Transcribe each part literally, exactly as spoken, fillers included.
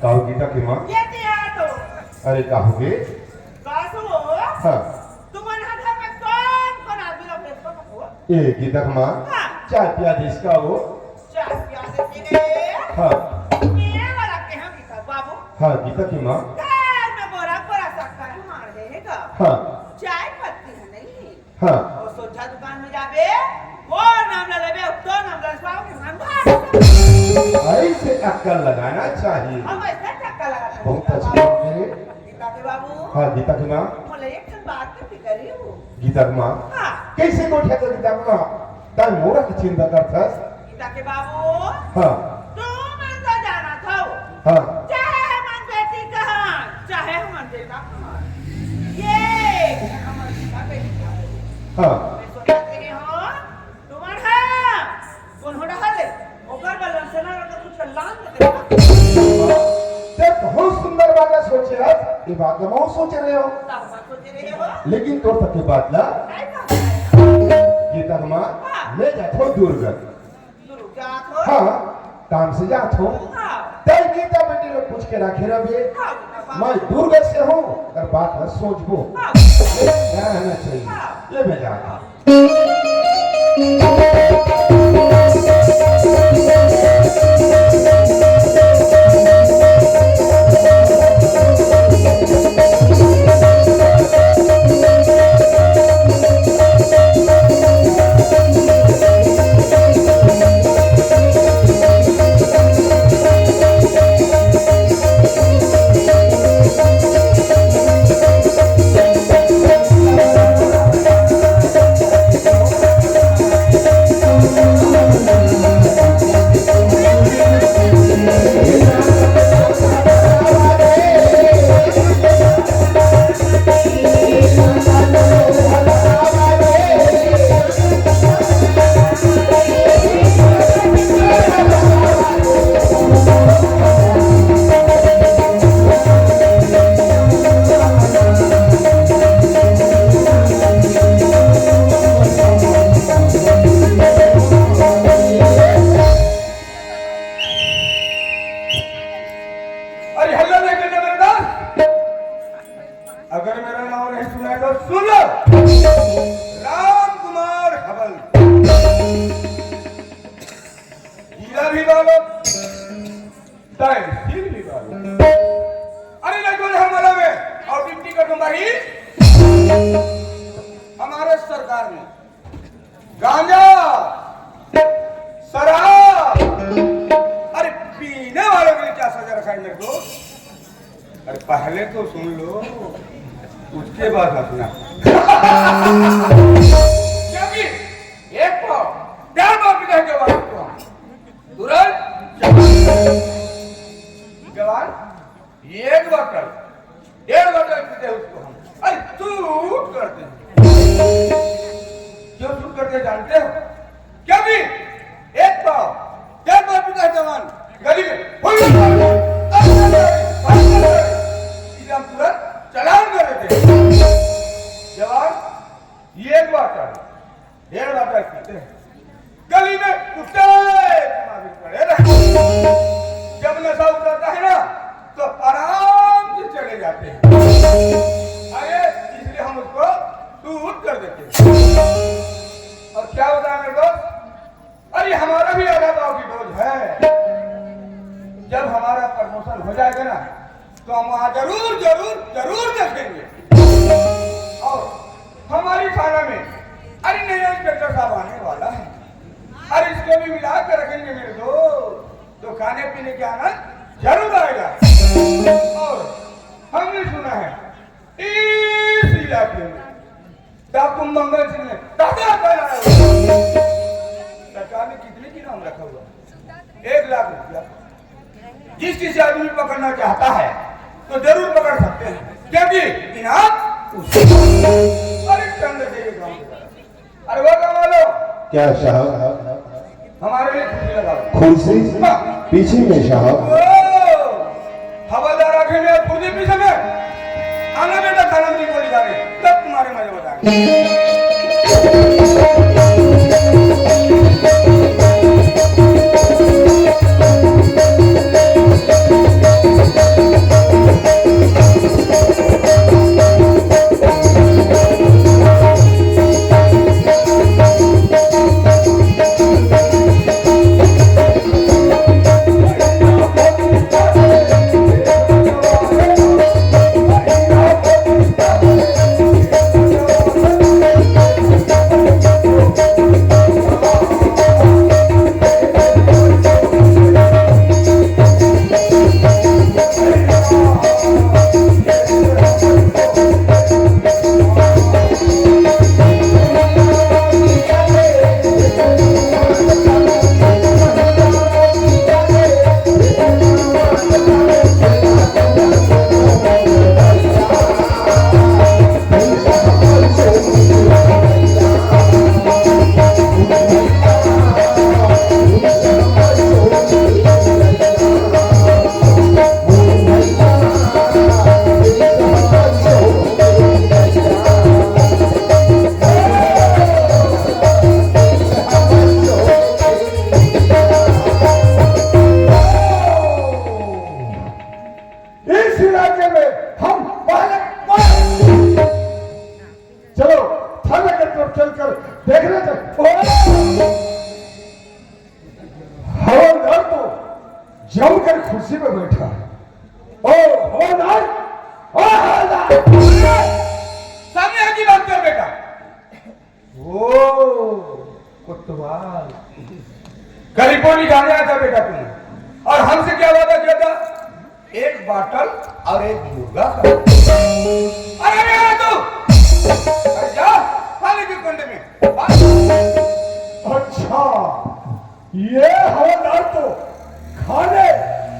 का हो गीता के माँ? ये क्या तो? अरे का हो गे? का सो? हाँ। तुमन हा घर में कौन कौन आदमी ला भेजबो हो? ए गीता के माँ, हाँ। चाय पिया देस का हो? चाय पिया देस रे। हाँ। ये वाला के हम गीता बाबू। हाँ गीता के माँ। घर में बोरा बोरा शक्कर मार दे हे का? हाँ। चाय पत्ती है नहीं। हाँ। वो सोझा दुकान में जाबे, वो नाम ला लेबे, तो नाम ला लेबे, हम भाग। ऐसे अक्कल लगाना चाहिए। हम ऐसे अक्कल लगाते हैं। बहुत अच्छी बात है। गीता के बाबू। हाँ, गीता के माँ। बोले, एक ठन बात तो फिकर ही हो। गीता के माँ। हाँ। कैसे गोठिया तो गीता के माँ? ताई मोरा की चिंता करथस। गीता के बाबू। हाँ। तुमन तो जानत हव। हाँ। चाहे हमन बेटी कहन, चाहे हमन बेटा कहन। ये हमर गीता बेटी कहन। हाँ। मैं सोचत रहे हूँ, तुमन ह कोनो डहर ले ओकर बर लमसना रखत कुछ लान दे। ते बहुत सुंदर बात सोचे हस, ये बात ला मैं सोचे रहे हूँ। तब बात सोचे रहे हो? लेकिन तोर तक के बात ला। काय बात है? गीता के माँ, हाँ। मैं जात हूँ दुर्ग। दुर्ग जात हो? हाँ, काम से जात हूँ। हाँ। तै गीता बेटी लोग पूछ के रखे रहिबे। हाँ, गीता बाबू। मैं दुर्ग से हूँ, अगर बात ला सोचबो। हाँ। ये रहना चाहिए। हाँ। ले मैं जात हूँ। अरे हल्ला नहीं करना मेरे दास। अगर मेरा नाम नहीं सुना है तो सुन लो। राम कुमार हवल। हीरा भी बालक, तहसील भी बालक। अरे नहीं तो हमारा में और ड्यूटी कर तुम्हारी हमारे सरकार ने गांजा, शराब, अरे पीने वालों के लिए क्या सजा रखा है मेरे को? अरे पहले तो सुन लो, उसके बाद हंसना। क्योंकि एक पाव डेढ़ पाव पीता है जवान को हम। तुरंत जवान, जवान, एक बोतल, डेढ़ बोतल पीते हैं उसको हम। अरे शूट करते हैं। क्यों शूट करते हैं जानते हो? क्योंकि एक पाव, डेढ़ पाव पीता है जवान, गली में हुई मार दे, इसे हम तुरंत चालान कर देते हैं। जवान, ये एक बोतल, डेढ़ बोतल पीते हैं। गली में कुत्ते मारे पड़े रहते हैं। जब नशा उतरता है ना, तो आराम से चले जाते हैं। अरे, इसलिए हम उसको दूर कर देते हैं। और क्या होता है मेरे दोस्त? अरे, हमारा भी आधा पाव की डोज है। जब हमारा प्रमोशन हो जाएगा ना, तो हम वहाँ जरूर, जरूर, जरूर देखेंगे। और हमारी थाना में, अरे नहीं, इंस्पेक्टर साहब आने वाला है। अरे इसको भी मिला के रखेंगे मेरे दोस्त, तो खाने पीने का आनंद जरूर आएगा। और हमने सुना है इस इलाके में डाकू मंगल सिंह ने ताजा फैलाया हुआ है। सरकार ने कितने की नाम रखा हुआ है? एक लाख रुपया। जिस किसी आदमी को पकड़ना चाहता है तो जरूर पकड़ सकते हैं, क्योंकि इनाम उसको। अरे चंद दे ये गाँव के। अरे वो गाँव वालों, क्या साहब? हमारे लिए कुर्सी लगाओ। कुर्सी? हाँ। पीछे में साहब। ओ, हवलदार आगे में और कुर्सी पीछे में। आना बेटा, थाना में गोली डाले, तब तुम्हारे मजे बताएंगे। हम पहले, चलो, थाने के तरफ चलकर देखने चल। ओ! हवलदार तो जमकर कुर्सी पे बैठा है। ओ हवलदार, ओ हवलदार, सामने आके बात कर बेटा। ओ कोतवाल, करीबो निकाले आया था बेटा तुमने, और हमसे क्या वादा किया था? एक बाटल और एक मुर्गा का। अरे, अरे, अरे, तू! अरे, जा, खाने के कुंडे में। अच्छा, ये हवलदार तो खाने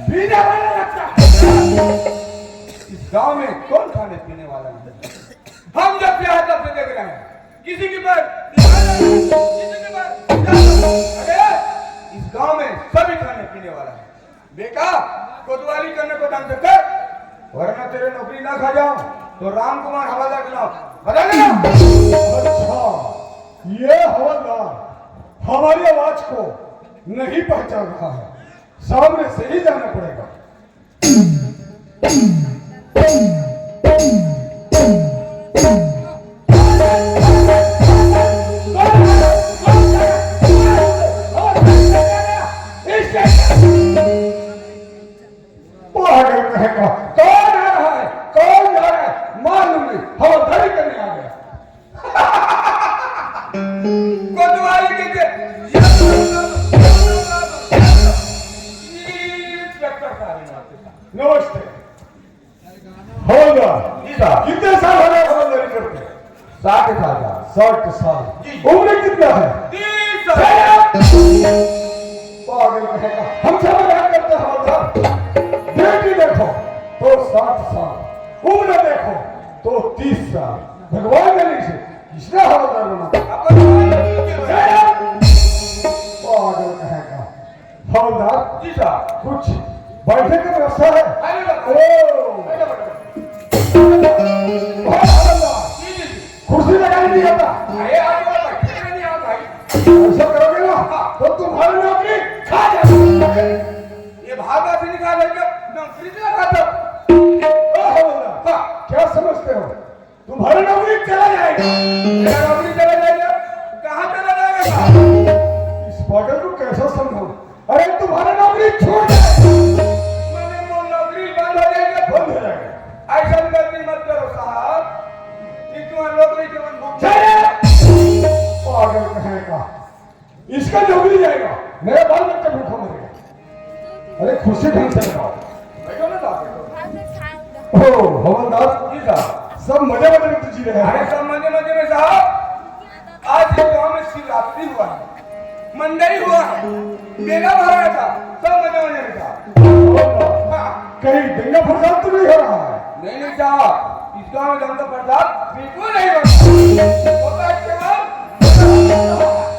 पीने वाला लगता है। इस गांव में कौन खाने पीने वाला नहीं? हम जब से आए, तब से देख रहे हैं, किसी के पास, किसी के पास, अरे, इस गांव में सभी खाने पीने वाला है। बेटा, कोतवाली करने को ढंग से कर, वरना तेरे नौकरी ना खा जाऊं तो राम कुमार हवलदार के नाम बदल देना। अच्छा, ये हवलदार हमारी आवाज को नहीं पहचान रहा है, सामने से ही जाना पड़ेगा। पागल कहेगा, कौन आ रहा है, कौन जा रहा है, मालूम नहीं, हवलदारी करने आ गया। कोतवाली के, के, नमस्ते। हवलदार। जी साहब। कितने साल हो गए हवलदारी करते? साठ साल का। साठ साल। जी। उम्र कितना है? तीस साल। पागल कहेगा, हमसे मजाक करते हो हवलदार। बेटी देखो तो साठ साल, उम्र देखो तो तीस साल। भगवान ने नहीं से किसने हवलदार बना? पागल कहेगा। हवलदार। जी साहब। कुछ बैठने की व्यवस्था है? अरे, ओ। अरे, अरे। हवलदार। जी, जी, जी। कुर्सी लगाने नहीं आता। अरे, आप लोग बैठने नहीं आता भाई। ऐसा करोगे ना, हाँ। तो तुम्हारी नौकरी खा जाएगी। ये भागा से निकाल लेंगे, नौकरी नहीं खाता। ओ हवलदार, हाँ। क्या समझते हो? तुम्हारी नौकरी चला जाएगा। मेरा नौकरी चला जाएगा? कहाँ चला जाएगा साहब? इस पागल को कैसा समझाऊं? अरे, तुम्हारा नौकरी छूट जाए। मैंने वो नौकरी बंद हो जाएगा। बंद हो जाएगा। ऐसा गलती मत करो साहब, कि तुम्हारी नौकरी के मन भूख जाए। पागल कहेगा। इसका नौकरी जाएगा, मेरा बाल बच्चा भूखा मरेगा। अरे, कुर्सी ढंग से लगाओ। बैठो ना साहब, बैठो। ओ हवलदार। जी साहब। सब मजे मजे में तो जी रहे हैं। अरे, सब मजे मजे में साहब। आज ये गांव में शिवरात्रि हुआ है, मंडई हुआ है, मेला भरा था, सब मजे मजे में था। हाँ। कहीं दंगा फसाद तो नहीं हो रहा है? नहीं, नहीं साहब, इस गांव में दंगा फसाद बिल्कुल नहीं होता। होता है केवल,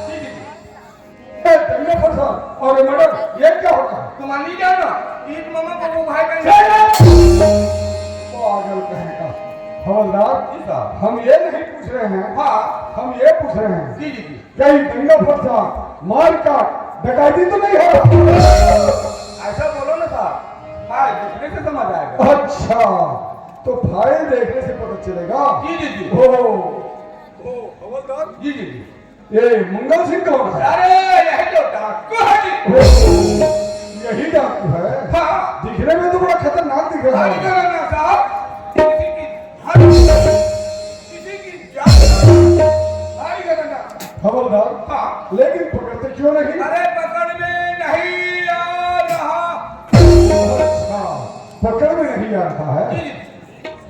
जी, जी, जी। ये दंगा फसाद और ये मर्डर, ये क्या होता है? तुम नहीं जानना, ईद मामा को वो भाई बहन। पागल कहेगा। हवलदार, जी साहब। हम ये नहीं पूछ रहे हैं। हाँ। हम ये पूछ रहे हैं। जी, जी, जी। कहीं दंगा फसाद, मारकाट, डकैती तो नहीं हो रहा? ऐसा बोलो ना साहब, फाइल देखने से समझ आएगा। अच्छा, तो फाइल देखने से पता चलेगा? जी, जी, जी। ओ, ओ, हवलदार। जी, जी, जी। ये मंगल सिंह कौन है? अरे, यही तो डाकू है जी। ओ, यही डाकू है? हाँ। दिखने में तो बड़ा खतरनाक दिख रहा है। अरे, खतरनाक साहब, किसी की हर किसी की जान भारी खतरनाक। हवलदार, हाँ। लेकिन पकड़ते क्यों नहीं? अरे, पकड़ में नहीं आ रहा। अच्छा, पकड़ में नहीं आ रहा है। जी, जी।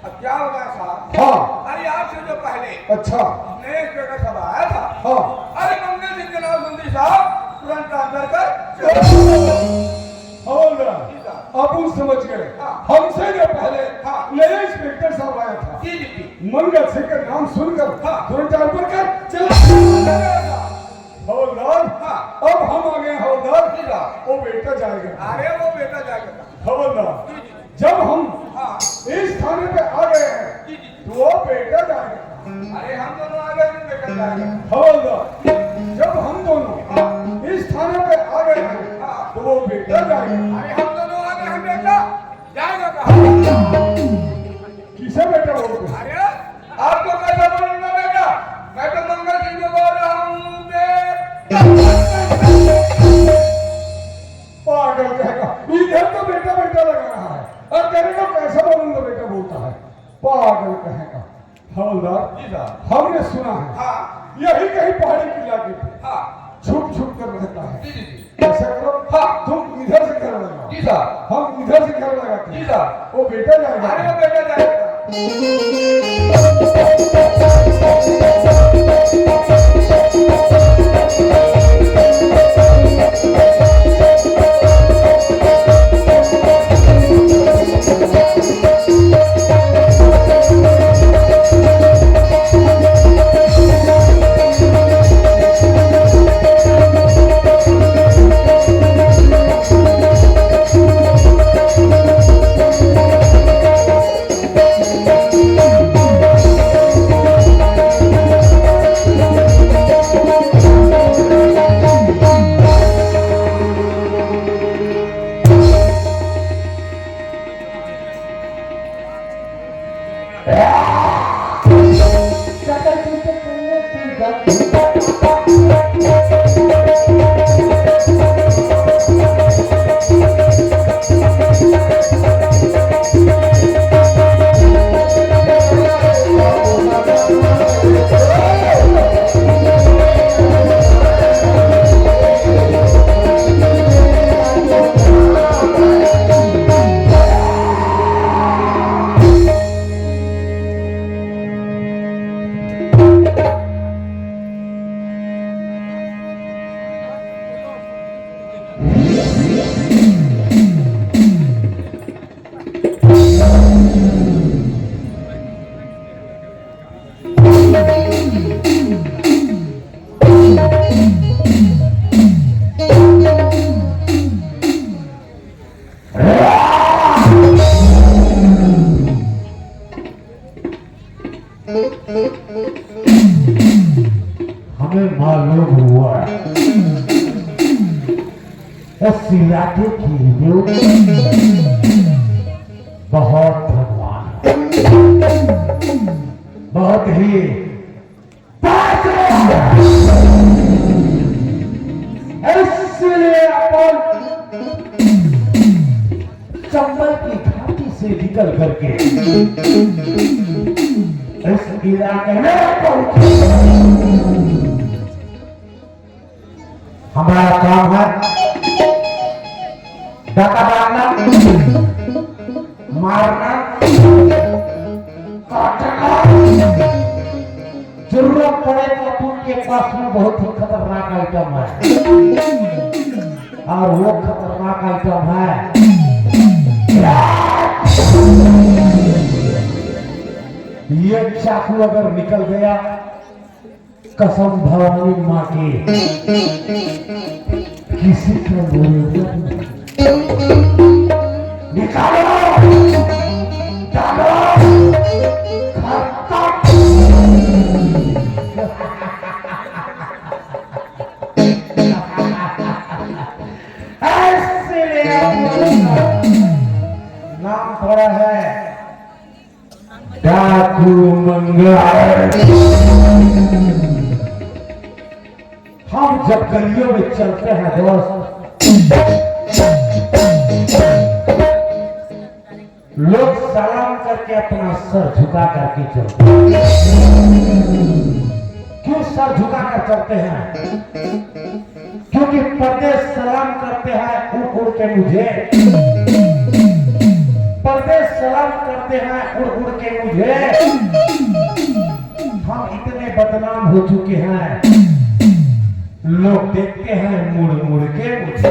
अब क्या होगा साहब? हाँ। अरे, आज से जो पहले अच्छा। नए इंस्पेक्टर साहब आया था। हाँ। अरे, मंगल सिंह के नाम सुनते साहब, तुरंत ट्रांसफर कर चले। हवलदार, जी साहब। अब हम समझ गए। हाँ। हमसे जो पहले हाँ। नया इंस्पेक्टर साहब आया था, जी, जी, जी। मंगल सिंह का नाम सुनकर हाँ। तुरंत ट्रांसफर कर चला। हवलदार, हाँ। अब हम आ गए हवलदार। जी साहब। वो बेटा जाएगा। अरे, वो बेटा जाएगा। हवलदार, जी, जी। जब हम हाँ। इस थाने पे आ गए हैं, जी, जी। तो वो बेटा जाएगा। अरे, हम दोनों आ गए, तो बेटा जाएगा। हवलदार, जब हम दोनों हाँ। इस थाने पे आ गए हैं, हाँ। तो वो बेटा जाएगा। अरे, हम दोनों आ गए हैं, बेटा जाएगा कहाँ? से बेटा बोलते हैं। अरे, आपको कैसा बोलूंगा बेटा? मैं तो मंगल सिंह को बोल रहा हूँ बे। पागल कहेगा, इधर तो बेटा बेटा लगा रहा है और तेरे को कैसा बोलूंगा बेटा बोलता है। पागल कहेगा। हवलदार, जी साहब। हमने सुना है, हाँ। यही कहीं पहाड़ी के इलाके पे हाँ। छुप छुप कर रहता है। जी, जी, जी। ऐसा करो, हाँ। तुम इधर से घेरा लगाओ। जी साहब। हम इधर से घेरा लगाते हैं। जी साहब। वो बेटा जाएगा। अरे, वो बेटा जाएगा। हमें मालूम हुआ है, इस इलाके की लोग बहुत धनवान है, बहुत ही पैसे हैं। इसलिए अपन चंबल की घाटी से निकल करके इस इलाके में पहुंचे। हमारा काम है डका डालना, मारना, काटना। जरूरत पड़े तो अपन के पास में बहुत ही खतरनाक आइटम है, और वो खतरनाक आइटम है ये चाकू। अगर निकल गया, कसम भवानी माँ की, किसी का बोलना नहीं। निकालो, डालो, खत्म। ऐसे ले आओ, नाम पड़ा है डाकू मंगल। हम जब गलियों में चलते हैं दोस्त, लोग सलाम करके अपना सर झुका करके चलते हैं। क्यों सर झुका कर चलते हैं? क्योंकि परदेश सलाम करते हैं उड़ उड़ के मुझे, परदेश सलाम करते हैं उड़ उड़ के मुझे। हम इतने बदनाम हो चुके हैं, लोग देखते हैं मुड़ मुड़ के मुझे।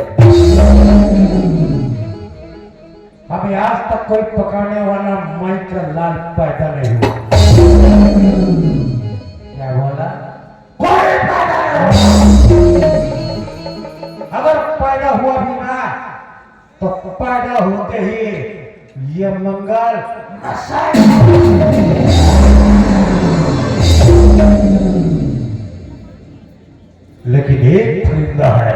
अभी आज तक कोई पकाने वाला माई का लाल पैदा नहीं हुआ। क्या बोला? कोई पैदा नहीं हुआ। अगर पैदा हुआ भी ना, तो पैदा होते ही ये मंगल नशा। लेकिन एक परिंदा है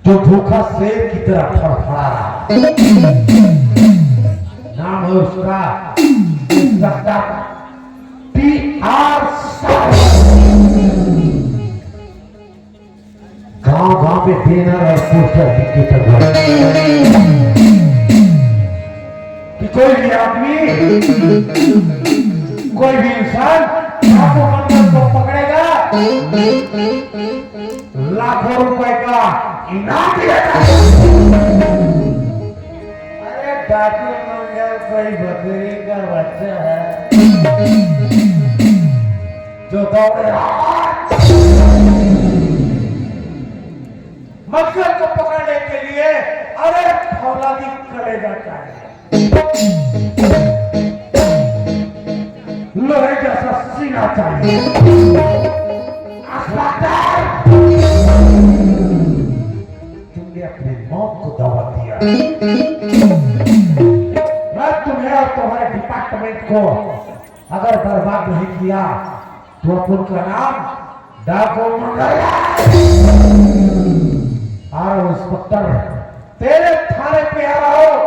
जो भूखा शेर की तरह फड़फड़ा रहा है। नाम है उसका सकता। पी आर साहब। गांव गांव में बैनर और पोस्टर बिकथे टंगवा। कि कोई भी आदमी, कोई भी इंसान आपको मंगल को पकड़ेगा, लाखों रुपए का इनाम दिया जाएगा। अरे, डाकू मंगल कोई बकरी का बच्चा है जो दौड़ रहा है। मंगल को पकड़ने के लिए, अरे, फौलादी कलेजा चाहिए, लोहे जैसा सीना चाहिए। इंस्पेक्टर, तुमने अपनी मौत को दावा दिया। मैं तुम्हें और तुम्हारे डिपार्टमेंट को अगर बर्बाद नहीं किया, तो अपन का नाम डाकू मंगल। और इंस्पेक्टर, तेरे थाने पे आ रहा हूं।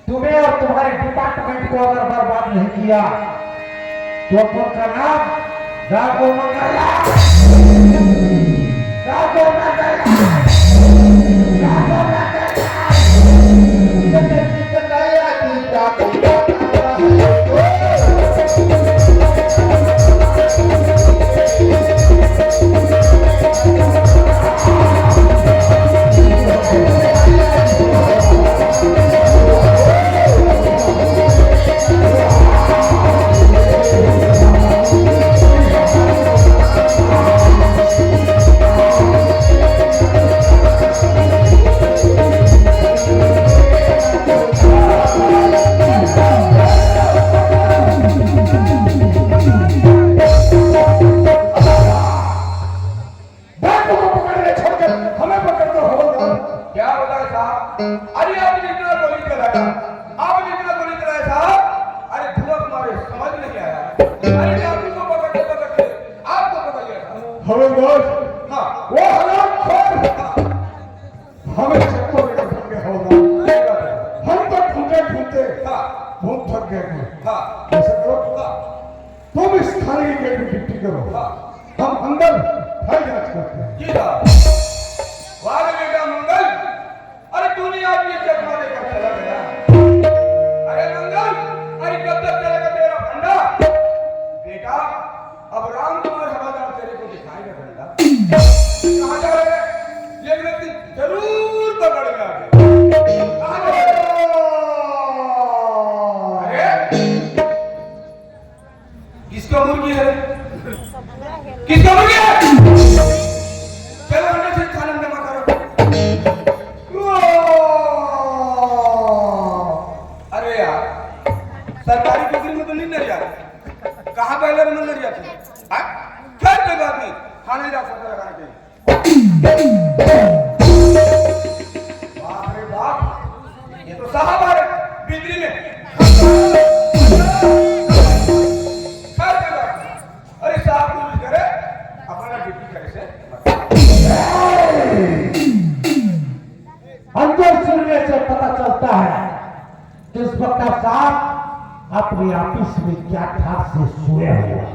तुम्हें और तुम्हारे डिपार्टमेंट को अगर बर्बाद नहीं किया, तो अपन का नाम डाकू मंगल। डाकू मंगल। डाकू मंगल। डाकू को पकड़ ले, छोड़ के हमें पकड़ दो, हवलदार। क्या होता है साहब? अरे, आपने इतना गोली चलाया, आपने इतना गोली चलाया साहब, अरे, धुआं तुम्हारे समझ नहीं आया। अरे, डाकू को पकड़ के, पकड़ के आपको पकड़ लिया साहब। हवलदार, हाँ। वो हरामखोर हाँ। हमें चक्कर में फंस गया, हवलदार। हम तो ढूंढते ढूंढते हाँ। बहुत थक गए हैं। हाँ। ऐसा करो, हाँ। तुम इस थाने के गेट में ड्यूटी करो। हाँ। हम अंदर फाइल जांच करते हैं। जी साहब। वाह रे बेटा मंगल, अरे तूने आज ये चकमा देकर चला गया। अरे मंगल, अरे कब तक चलेगा तेरा फंडा? बेटा, अब राम कुमार हवलदार तेरे को दिखाएगा डंडा। कहाँ जा रहे हैं? ये व्यक्ति जरूर पकड़ में आ गया। कहाँ जा रहे हैं? अरे, किसका मुर्गी है? किसका मुर्गी है? चलो, अंदर से खाना जमा करो। अरे यार, सरकारी नौकरी में तो नहीं नरिया, कहाँ बॉयलर में नरिया थे? हाँ? खैर, कोई बात नहीं, खाना ही जा सकता लगाना चाहिए। बाप रे बाप, ये तो साहब आ रहे बिजली में। खैर, कोई बात नहीं। अरे साहब, तू भी करे, अपना ड्यूटी करे से मतलब। अंदर सुनने से पता चलता है कि इंस्पेक्टर साहब अपने ऑफिस में क्या ठाट से सोया हुआ है।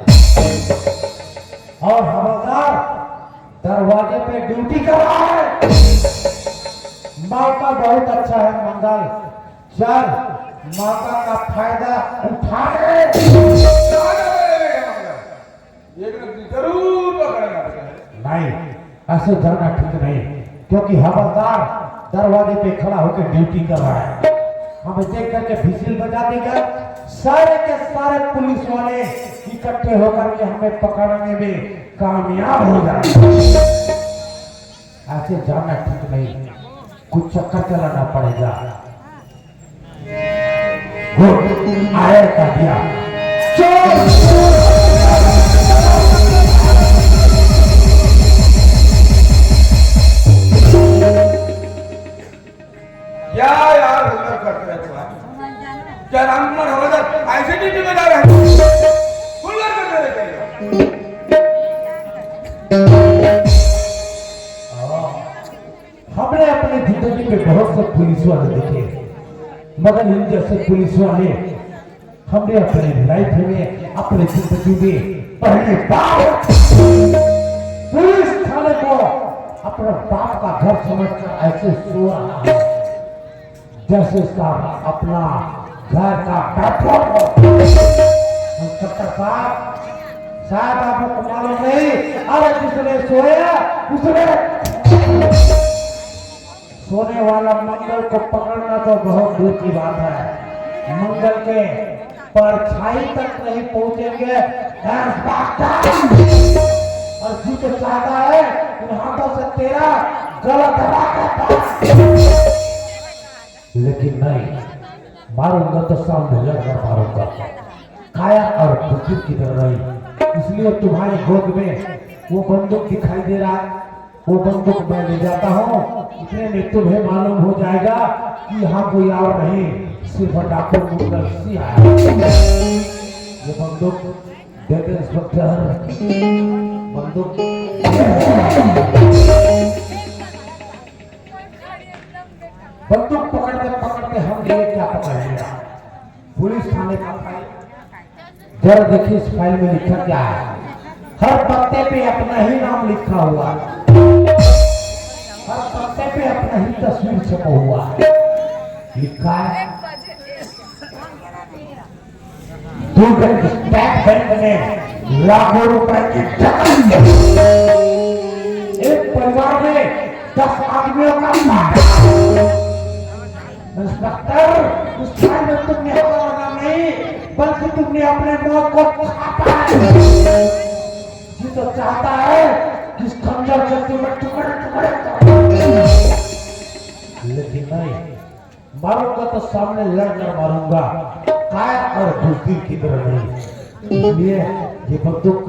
और हवलदार दरवाजे पे ड्यूटी कर रहा है। मौका बहुत अच्छा है मंगल, चल, मौका का फायदा उठा ले। एक व्यक्ति जरूर पकड़ना चाहिए। नहीं, ऐसे जाना ठीक नहीं, क्योंकि हवलदार दरवाजे पे खड़ा होकर ड्यूटी कर रहा है। हमें देख करके व्हिसिल बजा देगा, सारे के सारे पुलिस वाले इकट्ठे होकर के हमें पकड़ने में कामयाब हो जाएंगे। ऐसे जाना ठीक नहीं, कुछ चक्कर चलाना पड़ेगा। गुड, आया कर दिया। चोर! क्या यार हुल्लड़ करते रहते हो आप? क्या राम कुमार हवलदार ऐसे ड्यूटी में जा रहे हैं? हुल्लड़ करते रहते हैं। हमने अपनी जिंदगी में बहुत से पुलिस वाले देखे, मगर इन जैसे पुलिस वाले हमने अपनी लाइफ में, अपनी जिंदगी में पहली बार पुलिस थाने को अपना बाप का घर समझकर ऐसे सो रहा है जैसे उसका अपना घर का बेडरूम हो। इंस्पेक्टर साहब, शायद आप लोग को मालूम नहीं, अरे जिसने सोया उसने सोने वाला मंगल को पकड़ना तो बहुत दूर की बात है। मंगल के परछाई तक नहीं पहुंचेंगे। इंस्पेक्टर, और जी तो चाहता है उन हाथों से तेरा गला दबा के पास। लेकिन नहीं, मारूंगा तो सामने लड़कर मारूंगा, कायर और बुजुर्ग की तरह नहीं। इसलिए तुम्हारी गोद में वो बंदूक दिखाई दे रहा है, वो बंदूक मैं ले जाता हूँ। इतने में तुम्हें मालूम हो जाएगा कि यहाँ कोई और नहीं, सिर्फ डॉक्टर मुंगल सिंह आया है। ये बंदूक दे दे इंस्पेक्टर, बंदूक। बंदूक पकड़ते पकड़ते हम गए क्या पकड़ लिया, पुलिस थाने का फाइल। जरा देखिए इस फाइल में लिखा क्या है। हर पत्ते पे अपना ही नाम लिखा हुआ है, हर पत्ते पे अपना ही तस्वीर छपा हुआ है। लिखा है, दुर्ग स्टेट बैंक में लाखों रुपए की डकैती। एक परिवार में दस आदमियों का मामला। इंस्पेक्टर, उस फाइल में तुमने हमारा नाम नहीं, बल्कि तुमने अपने मौत को छापा है। जी तो चाहता है कि इस खंजर से तुम्हें टुकड़े टुकड़े कर दूं। लेकिन नहीं, मारूंगा तो सामने लड़कर मारूंगा, कायर और बुजदिल की तरह नहीं। इसलिए ये बंदूक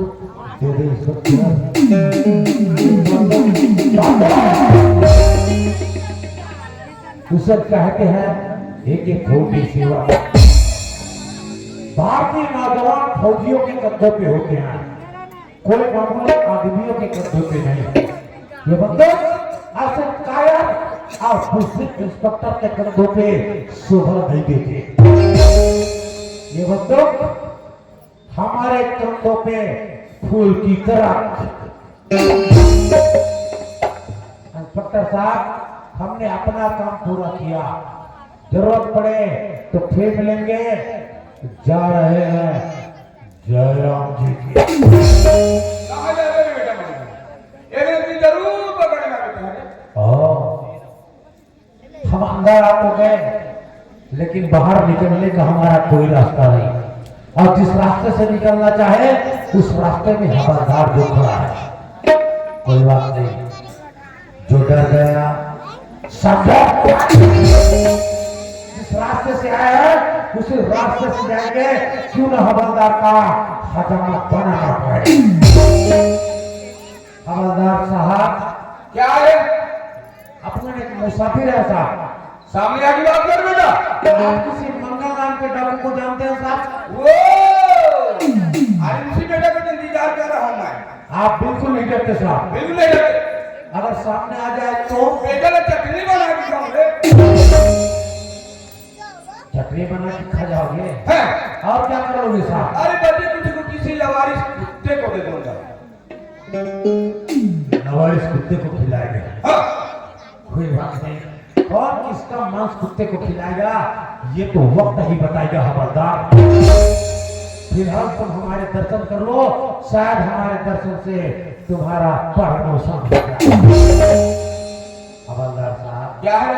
दे दे इंस्पेक्टर। उसे कहते हैं एके फोर्टी सेवन। भारतीय नौजवान फौजियों के कंधों पे होते हैं, कोई मामूली आदमियों के कंधों पे नहीं। ये बंदूक ऐसे कायर और बुजदिल इंस्पेक्टर के कंधों पे शोभा नहीं देते। ये बंदूक हमारे कंधों पे फूल की तरह। इंस्पेक्टर साहब, हमने अपना काम पूरा किया, जरूरत पड़े तो फिर मिलेंगे। जा रहे हैं जयराम जी की। कहाँ जा रहे हो बेटा? मैंने ये भी जरूर पकड़ना बेटा है। हाँ, हम अंदर आ तो गए, लेकिन बाहर निकलने का हमारा कोई रास्ता नहीं। और जिस रास्ते से निकलना चाहे, उस रास्ते में हवलदार जो खड़ा है। कोई बात नहीं, जो डर गया सब डर। जिस रास्ते से आया है, उसी रास्ते से जाएंगे, क्यों ना हवलदार का हजामा बनाना पड़े। हवलदार साहब। क्या है? अपना एक मुसाफिर है साहब। सामने आके बात कर बेटा। आप किसी मंगल नाम के डाकू को जानते हैं साहब? वो! अरे उसी बेटा का तो इंतजार कर रहा हूँ मैं। आप बिल्कुल नहीं डरते साहब। बिल्कुल नहीं डरते। अगर सामने आ जाए तो? बेटा ने चटनी बना के खाऊंगे। चटनी बना के खा जाओगे? हैं। और क्या करोगे साहब? अरे बचे कुछ कुछ किसी लवारिस कुत्ते को दे दूंगा। लवारिस कुत्ते को खिलाएंगे। हाँ। कोई बात नहीं, कौन किसका मांस कुत्ते को खिलाएगा, ये तो वक्त ही बताएगा हवलदार। फिलहाल तुम हमारे दर्शन कर लो, शायद हमारे दर्शन से तुम्हारा भरण पोषण हो जाए। हवलदार साहब। क्या है?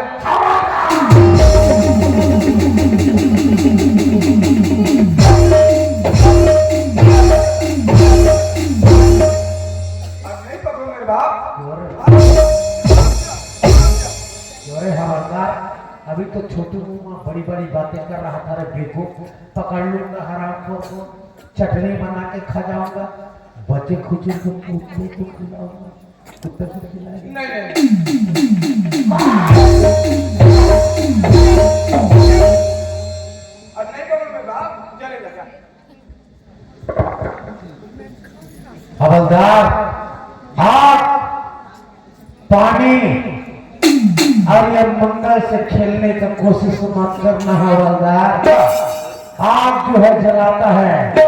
अब नहीं पकड़ो मेरे बाप। अरे हवलदार, अभी तो छोटू मुंह में बड़ी बड़ी बातें कर रहा था रे बेवकूफ। पकड़ लूंगा हरामखोर को, चटनी बना के खा जाऊंगा, बचे खुचे को कुत्ते को खिलाऊंगा। कुत्ते को खिलाएंगे। नहीं, नहीं। अब नहीं पकड़ो मेरे बाप, चले जा। हवलदार, आग, पानी और ये मंगल से खेलने का कोशिश मत करना हवलदार। आग जो है जलाता है,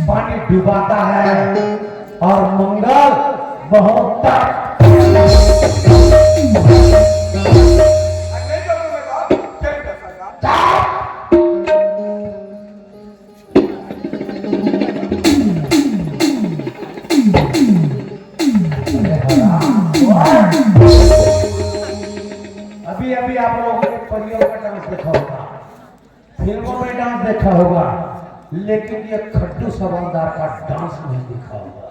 पानी डुबाता है, और मंगल बहुत तक। अभी अभी आप लोगों ने परियों का डांस देखा होगा, फिल्मों में डांस देखा होगा, लेकिन ये खड्डू हवलदार का डांस नहीं देखा होगा।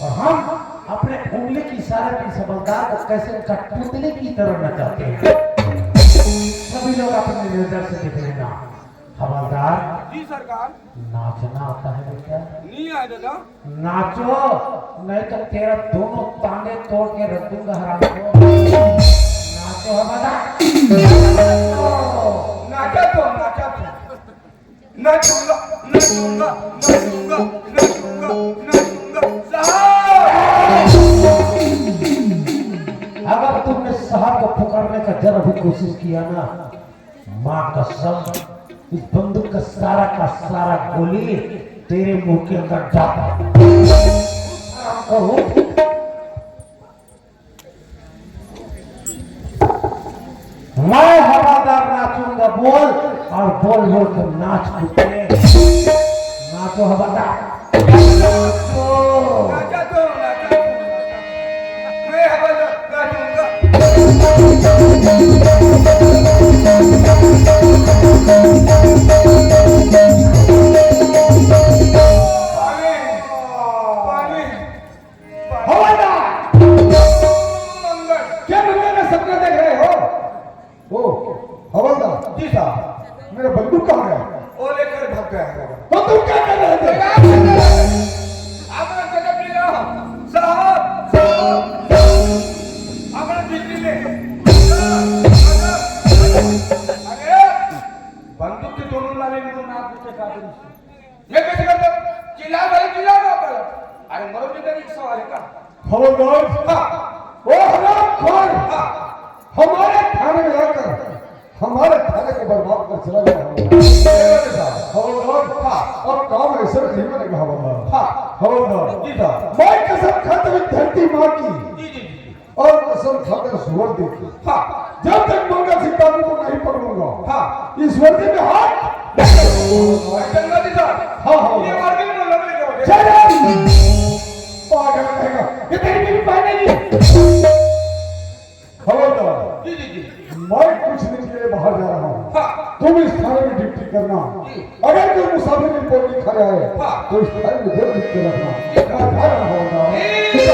और हम अपने उंगली के इशारे पे इस हवलदार को कैसे कठपुतली की तरह नचाते हैं। सभी लोग अपनी नजर से देख लेना। हवलदार, जी सरकार। नाचना आता है बेटा? नहीं आया दादा। नाचो, नहीं तो तेरा दोनों टांगे तोड़ के रख दूंगा हराम को। नाचो हवलदार। नाचा तो, नाचा तो। नाचूंगा, नाचूंगा, नाचूंगा, नाचूंगा, नाचूंगा। साहब! अगर तुमने साहब को पुकारने का जरा भी कोशिश किया ना, माँ कसम, इस बंदूक का सारा का सारा गोली तेरे मुंह के अंदर डाल। हराम को हूँ। मैं हवलदार नाचूंगा बोल, और बोल बोल के नाच कुत्ते। नाचो हवलदार। नाचो। नाचा तो, नाचा तो, नाचा। मैं हवलदार नाचूंगा। पानी, पानी। हवलदार! मंगल। क्या मंगल का सपना देख रहे हो? ओ, हवलदार। जी साहब। मेरा बंदूक कहाँ गया? वो लेकर भाग गया होगा। तो तुम क्या कर रहे थे? क्या कर रहे थे? अपना गजब लीला। साहब, साहब, साहब। अपना बिजली ले। अरे, बंदूक के दोनों लाले को नाक में काट दी। मैं कैसे करता? चिल्ला भाई, चिल्ला ना बोलो। अरे, मरो जिंदा एक सवाल है का? हवलदार, हाँ। ओ हरामखोर, हाँ। हमारे थाने में आकर हमारे थाने को बर्बाद कर चला गया हवलदार। हवलदार, हाँ। अब काम ऐसे नहीं बनेगा हवलदार। हाँ। हवलदार, जी साहब। मैं कसम खाता हूँ धरती माँ की। जी, जी, जी, जी। और कसम खाकर इस वर्दी की। हाँ। जब तक मंगल सिंह बाबू को नहीं पकड़ूंगा, हाँ। इस वर्दी में हाथ। चंद्रा जी साहब, हाँ, हाँ। ये वर्दी में लग लेगा। चल। पागल कहेगा। ये तेरी बीवी पहनेगी। खबरदार। जी, जी, जी। मैं कुछ दिन के लिए बाहर जा रहा हूँ। हाँ। तुम इस थाने में ड्यूटी करना। जी। अगर कोई मुसाफिर रिपोर्ट लिखा जाए, हाँ। तो इस थाने में जल्द लिख के रखना। जी। मैं जा रहा हूँ। जी।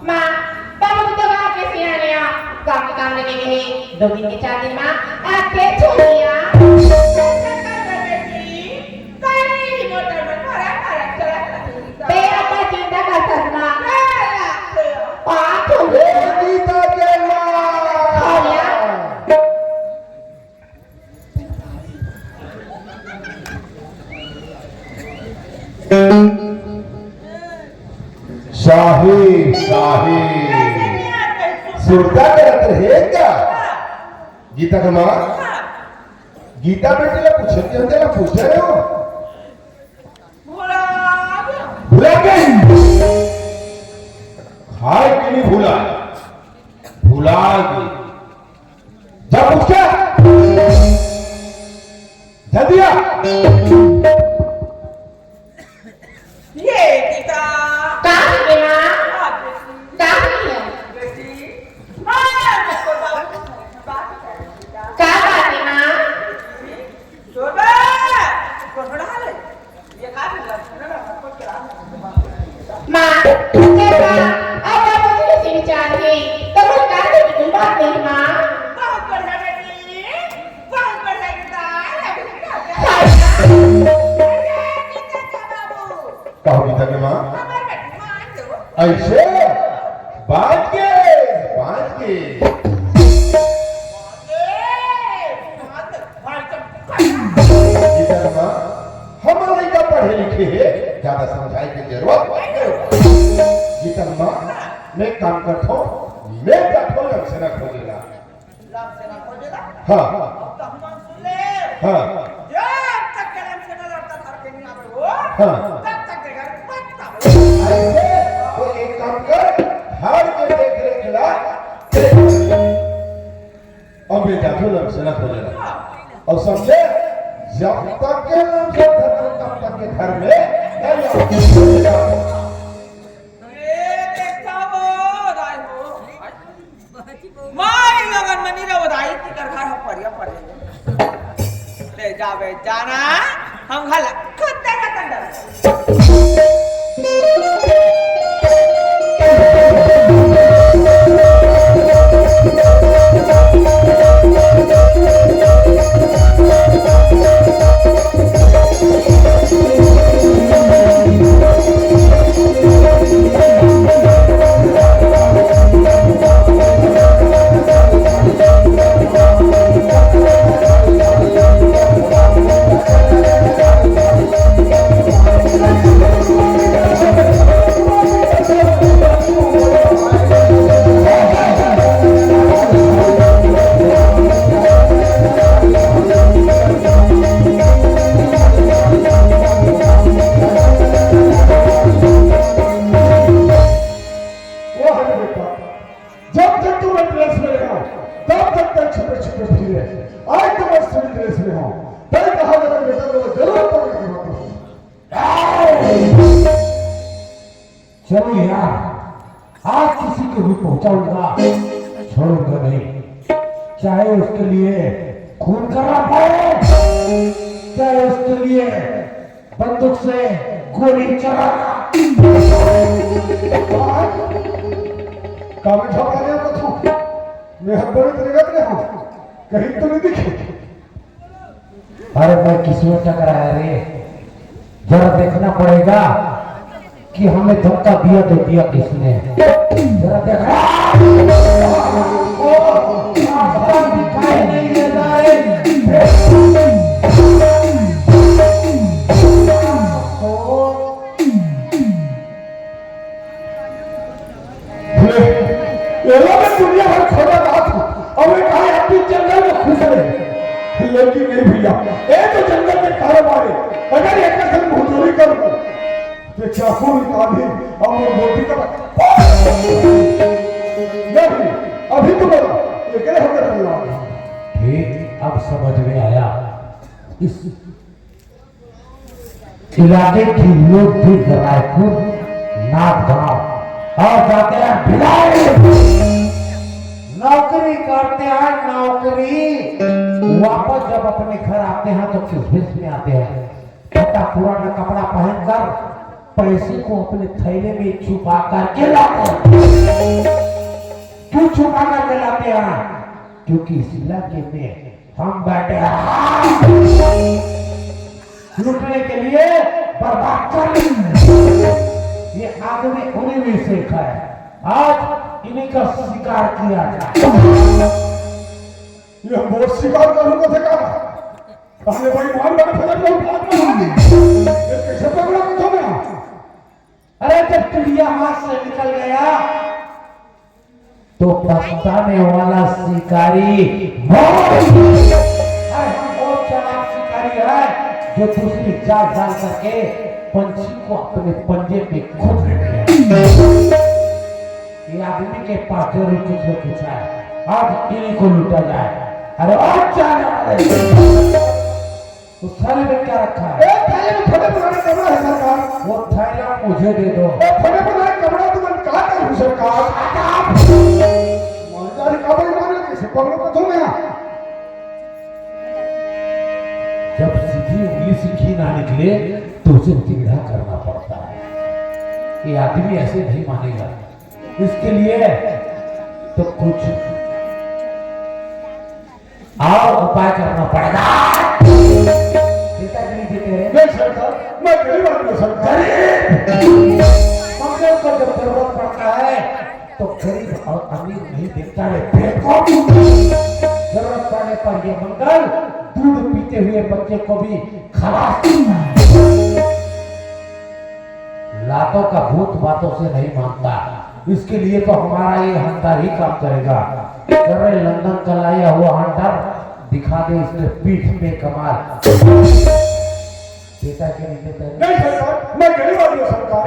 माँ, बाबू तो गाँव के सियाने आ, गाँव के काम लेके गए, दो दिन के चार दिन माँ, आके छोड़िया। बेटा का चिंता करता माँ। पाँच हो गए। गीता के माँ। छोड़िया। साहिब, साहिब। सुरता करत रहे का? गीता के माँ? गीता बेटी ला पूछे के हम तेला पूछ रहे हो? भुला गई। खाए के नहीं भुला, भुला गई। जा पूछ के। जल्दी आ। ये गीता। का है माँ? का है? बेटी, हाँ, देखो, बाबू, बात कर, गीता। का बात है माँ? सुन, देखो, से बांच के, बांच के। इधर माँ, हम लइका पढ़े लिखे हे, ज्यादा समझाए के जरूरत नहीं हे। इधर माँ, मैं काम करथो, मैं जाथो लमसेना खोजे ला। लमसेना खोजे ला? हाँ। अब तो हम सुन ले। हाँ। जब तक के लमसेना लड़का घर के नहीं आवे हो, हाँ। तब तक के घर पत्ता। ऐसे तो एक काम कर, घर के देख रेख ला। अब ये जाथो लमसेना खोजे ला। अब समझे? जब तक के लमसेना, तब तक के घर में नहीं आवे। ए, देखा वो, राय हो। माई लगन मनी रहो दाई, तिकर घर हम परिया पड़े। ले जावे जाना, हम घला खुद तेरा कंडर। वाह रे बेटा, जब तक तुम ड्रेस में रहे हो, तब तक तक छुपे छुपे फिरे। आज तो मैं सिविल ड्रेस में हूँ, तय कहा मेरा बेटा तो जरूर पकड़ के वापस। चलो यार, आज किसी को भी पहुंचाऊंगा, छोड़ूंगा नहीं, चाहे उसके लिए खून करना पड़े, चाहे उसके लिए बंदूक से गोली चलाना। का बैठा पाने को तू? मैं हर बड़े तेरे गत में हूँ, कहीं तो नहीं दिखे। अरे मैं किसमें टकराया रे, जरा देखना पड़ेगा कि हमें धक्का दिया तो दिया किसने। जरा देखना। ओ, आसमान दिखाई नहीं देता है। ले, एला मैं दुनिया भर खोजा रहा था। अब मैं कहा यार तू जंगल में खुश रहे। लेकिन नहीं भैया, ये तो जंगल में कारोबार है। अगर एक असल मजदूरी कर दो, तो चाकू निकाल दे और वो बोलती कर। नहीं, अभी तो बोला, ये कह होकर अल्लाह। ठीक, अब समझ में आया। इस इलाके के लोग भी रायपुर, नाथ गांव और जाते हैं भिलाई। नौकरी करते हैं, नौकरी। वापस जब अपने घर आते हैं तो किस भेष में आते हैं? फटा पुराना कपड़ा पहनकर पैसे को अपने थैले में छुपा करके लाते हैं। क्यों छुपा करके लाते हैं? क्योंकि इस इलाके में हम बैठे हैं। लूटने के लिए, बर्बाद करने के लिए। ये आदमी उन्हीं में से एक है। आज इन्हीं का शिकार किया जाए। ये मोर शिकार करूंगा थे का? पहले भाई मान बड़े फजर को उठा के मार दी। ये कैसे पकड़ा को था मैं? अरे जब चिड़िया हाथ से निकल गया तो पछताने वाला शिकारी मौत। अरे हम बहुत चालाक शिकारी है जो दूसरी जाल डाल करके पंछी को अपने पंजे में खुद रख लिया। ये आदमी के पास जरूर कुछ न कुछ है, आज इन्हीं को लूटा जाए। अरे और क्या है? उस थैले में क्या रखा है? ए, थैले में फटे पुराने कपड़ा है सरकार। वो थैला मुझे दे दो। ए, फटे पुराने कपड़ा तुमने कहा था सरकार। मालदारी का भाई माने किसे पकड़ो तो तुम यहाँ। जब सीधी उंगली से घी ना निकले तो उसे टेढ़ा करना पड़ता है। ये आदमी ऐसे नहीं मानेगा, इसके लिए तो कुछ और उपाय करना पड़ेगा। देता कि नहीं देते रे? नहीं सरकार, मैं गरीब आदमी हूँ सरकार। गरीब? मंगल को जब जरूरत तो गरीब और अमीर नहीं देखता रे, बेवकूफ। जरूरत पड़ने पर ये मंगल दूध पीते हुए बच्चे को भी खलास। लातों का भूत बातों से नहीं मानता, इसके लिए तो हमारा ये हंटर ही काम करेगा। अरे लंदन का लाया हुआ हंटर दिखा दे इसके पीठ पे कमाल। देता है कि नहीं देता है? नहीं सरकार, मैं गरीब आदमी हूँ सरकार।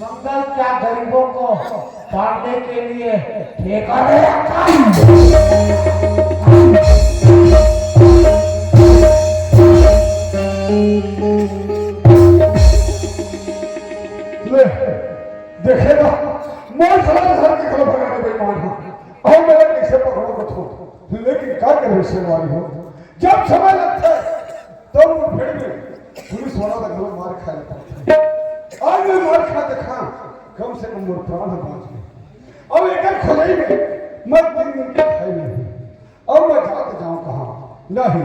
मंगल क्या गरीबों को पालने के लिए ठेका दे रखा है? ले, देखे ना, मैं साला घर के खिलाफ भगाने बेईमान हूँ। और मैं कैसे पकड़ों को छोड़, लेकिन क्या करे शेरवानी हो, जब समय लगता है तो फिर भी पुलिस वाला तक लोग मार खा लेता है। आज मैं मार खा देखा, कम से कम मोर प्राण बाँच गए। अब एकर खोजई में मैं तीन दिन के खाई नहीं हुई। अब मैं जात जाऊं कहाँ? नहीं,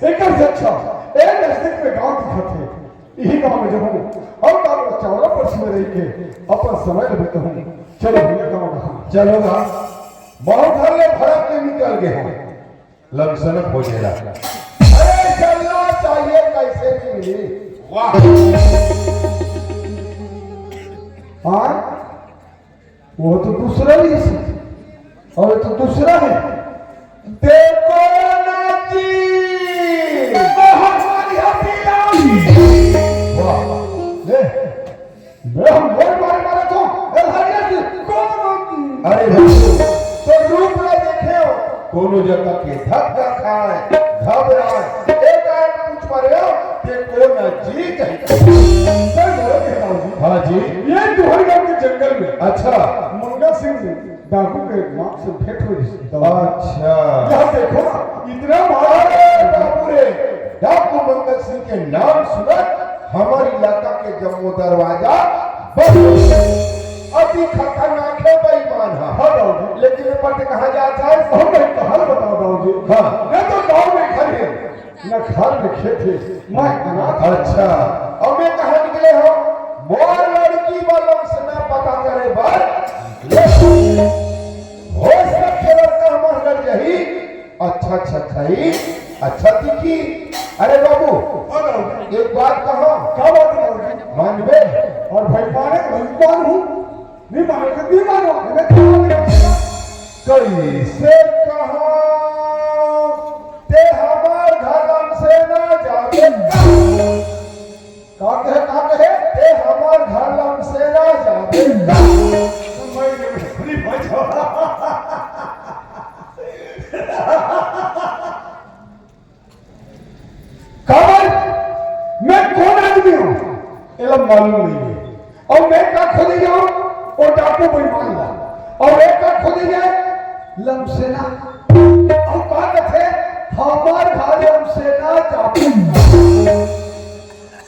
एकर से अच्छा ए नजदीक में गांव दिखत है, यही गांव में जाऊं और गांव में चौरा पर में रह के अपन समय बिताऊं। चलो भैया, गांव कहाँ? चलो ना, बहुत हल्ले भड़क के निकल गए हो, लमसनक हो गया। अरे चलना चाहिए, कैसे नहीं मिली? वाह। हाँ, वो तो दूसरा ही है, और ये तो दूसरा है। देखो ना जी, बहुत बढ़िया पीला। वाह, ले, मैं हम गोल मारे मारे तो, ए, हरिया जी, कौन? अरे भाई, तो रूप ना देखे हो, कोनो जगह के धक्का खाए, घबराए, एक आए पूछ मारे हो, ते कौन जी कहे? सर, बोलो के बाबूजी। हाँ जी। ये तुम्हारे गांव के जंगल में अच्छा। मंगल सिंह जी डाकू के नाम से भेंट हुई थी। अच्छा। यह देखो ना, इतना मारा। अरे बाबू रे, डाकू मंगल सिंह के नाम सुनत हमारे इलाका के जम्मो दरवाजा बंद हो गया। अति खतरनाक है बेईमान है। हाँ बाबू। लेकिन ये पट कहाँ जाता है? हम नहीं कहा बताओ बाबू जी। हाँ। मैं तो गाँव में घर है। न घर में खेत है, मैं अनाथ। अच्छा, अब मैं कहाँ निकले हो? मोर लड़की वालों से ना पता करे बर। ले। हो सकथे लड़का हमार लड़ जाही। अच्छा, अच्छा खाई, अच्छा दिखी। अरे बाबू, हाँ बाबू। एक बात कहा। का बात है बाबू? मानबे? और भाई माने, भाई मान हूँ। नहीं मानो तो नहीं मानो, हमें क्या मालूम? कैसे कहा, ते हमार घर लम से ना जाबे। का कहे, का कहे? ते हमार घर लम से ना जाबे। मैं ये नहीं भाई। काबर? मैं कौन आदमी हूँ, एला मालूम नहीं है। और मैं का खोजे जाऊँ, वो डाकू बेईमान ला। और मैं का खोजे जाए, लमसेना। और का कथे, हमार घर लमसेना जाबे।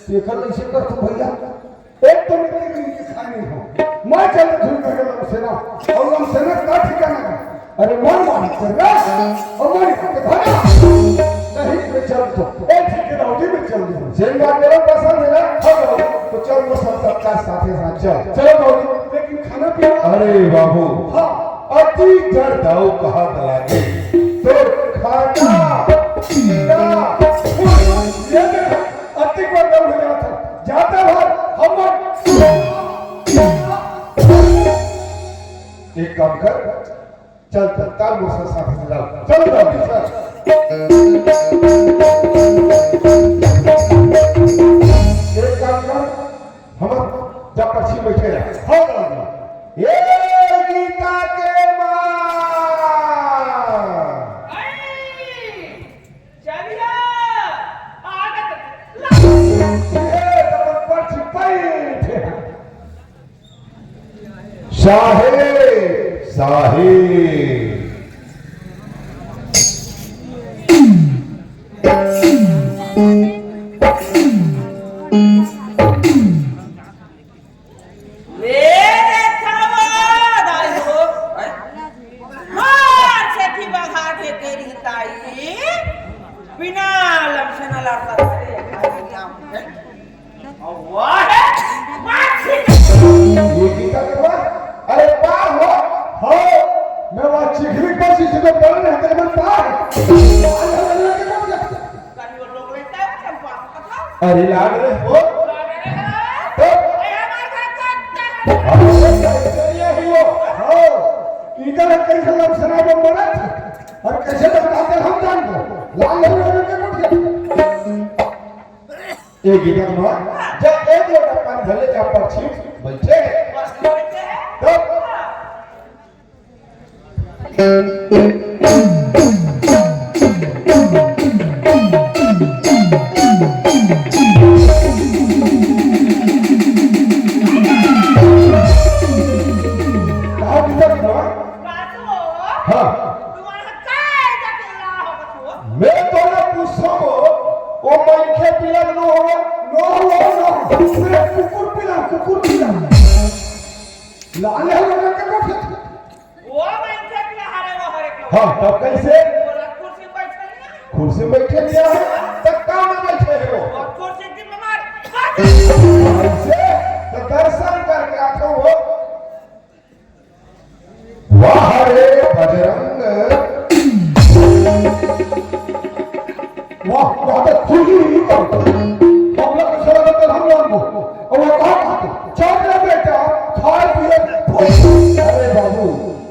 देखल कैसे कर तू भैया, एक तो मैं तेरी उनकी खाई नहीं हूँ। मैं चल रहा हूँ घर लमसेना, और लमसेना का ठिकाना नहीं। अरे मन मालिक कर रहा, और मालिक के भगा। नहीं, मैं चल तो। ए, ठीक है, राव जी, मैं चल दूँ। जेन बात मेरा पसंद है ना, हाँ, राव जी। तो चल, वो सब सबका साथे साथ चल। चलो, राव जी, लेकिन खाना पीना। अरे बाबू, हाँ। अति डर दाऊ कहा लागे, तो खाना पीना, ये देखो, अति को डर हो जाता। जाते भर हम लोग एक काम कर, चल तत्काल मोर साथ में चल। चल जल्दी चल। एक काम कर, हम जब पक्षी बैठे रहे। हाँ, ये गीता के माँ। चलिया, आगत ला। ये तो पर छिपाई थे। साहे, साहे। मेरे थवा दाई हो। मार सेती बघा के तेरी ताई। बिना लमसे न लड़ता करे, खाली काम है। और वाह है, वाह है। ये गीता के बाद अरे लाड रे हो। तो? अरे कैसे ये हुआ? हाँ। इधर कैसे लमसना में मरत? और कैसे बताते हम जान को? लाल हो रहे के उठ गया। एक इधर में, जब एक लोटा पानी भले का परछी बैठे। तो? कहाँ किधर में? हाँ। मैं तोला पूछो, वो मनखे पिला नो हो, नो हो, नो हो। मैं कुकुर पिला, कुकुर पिला। लाले हो ना के बैठे। वो मनखे पिला हरे, वो हरे के। हाँ, तब कैसे? बोला, कुर्सी बैठे नहीं है। कुर्सी बैठे नहीं है, तब काम में बैठे हैं वो। और कुर्सी की बीमार। कैसे? तो दर्शन करके आते हो। वाह रे बजरंग। वाह, यहाँ पे खुशी हुई तो हम लोग को सेवा करते हम लोग को। और वो कहा था, "चल रे बेटा, खाए पिए में फुर्ती।" अरे बाबू,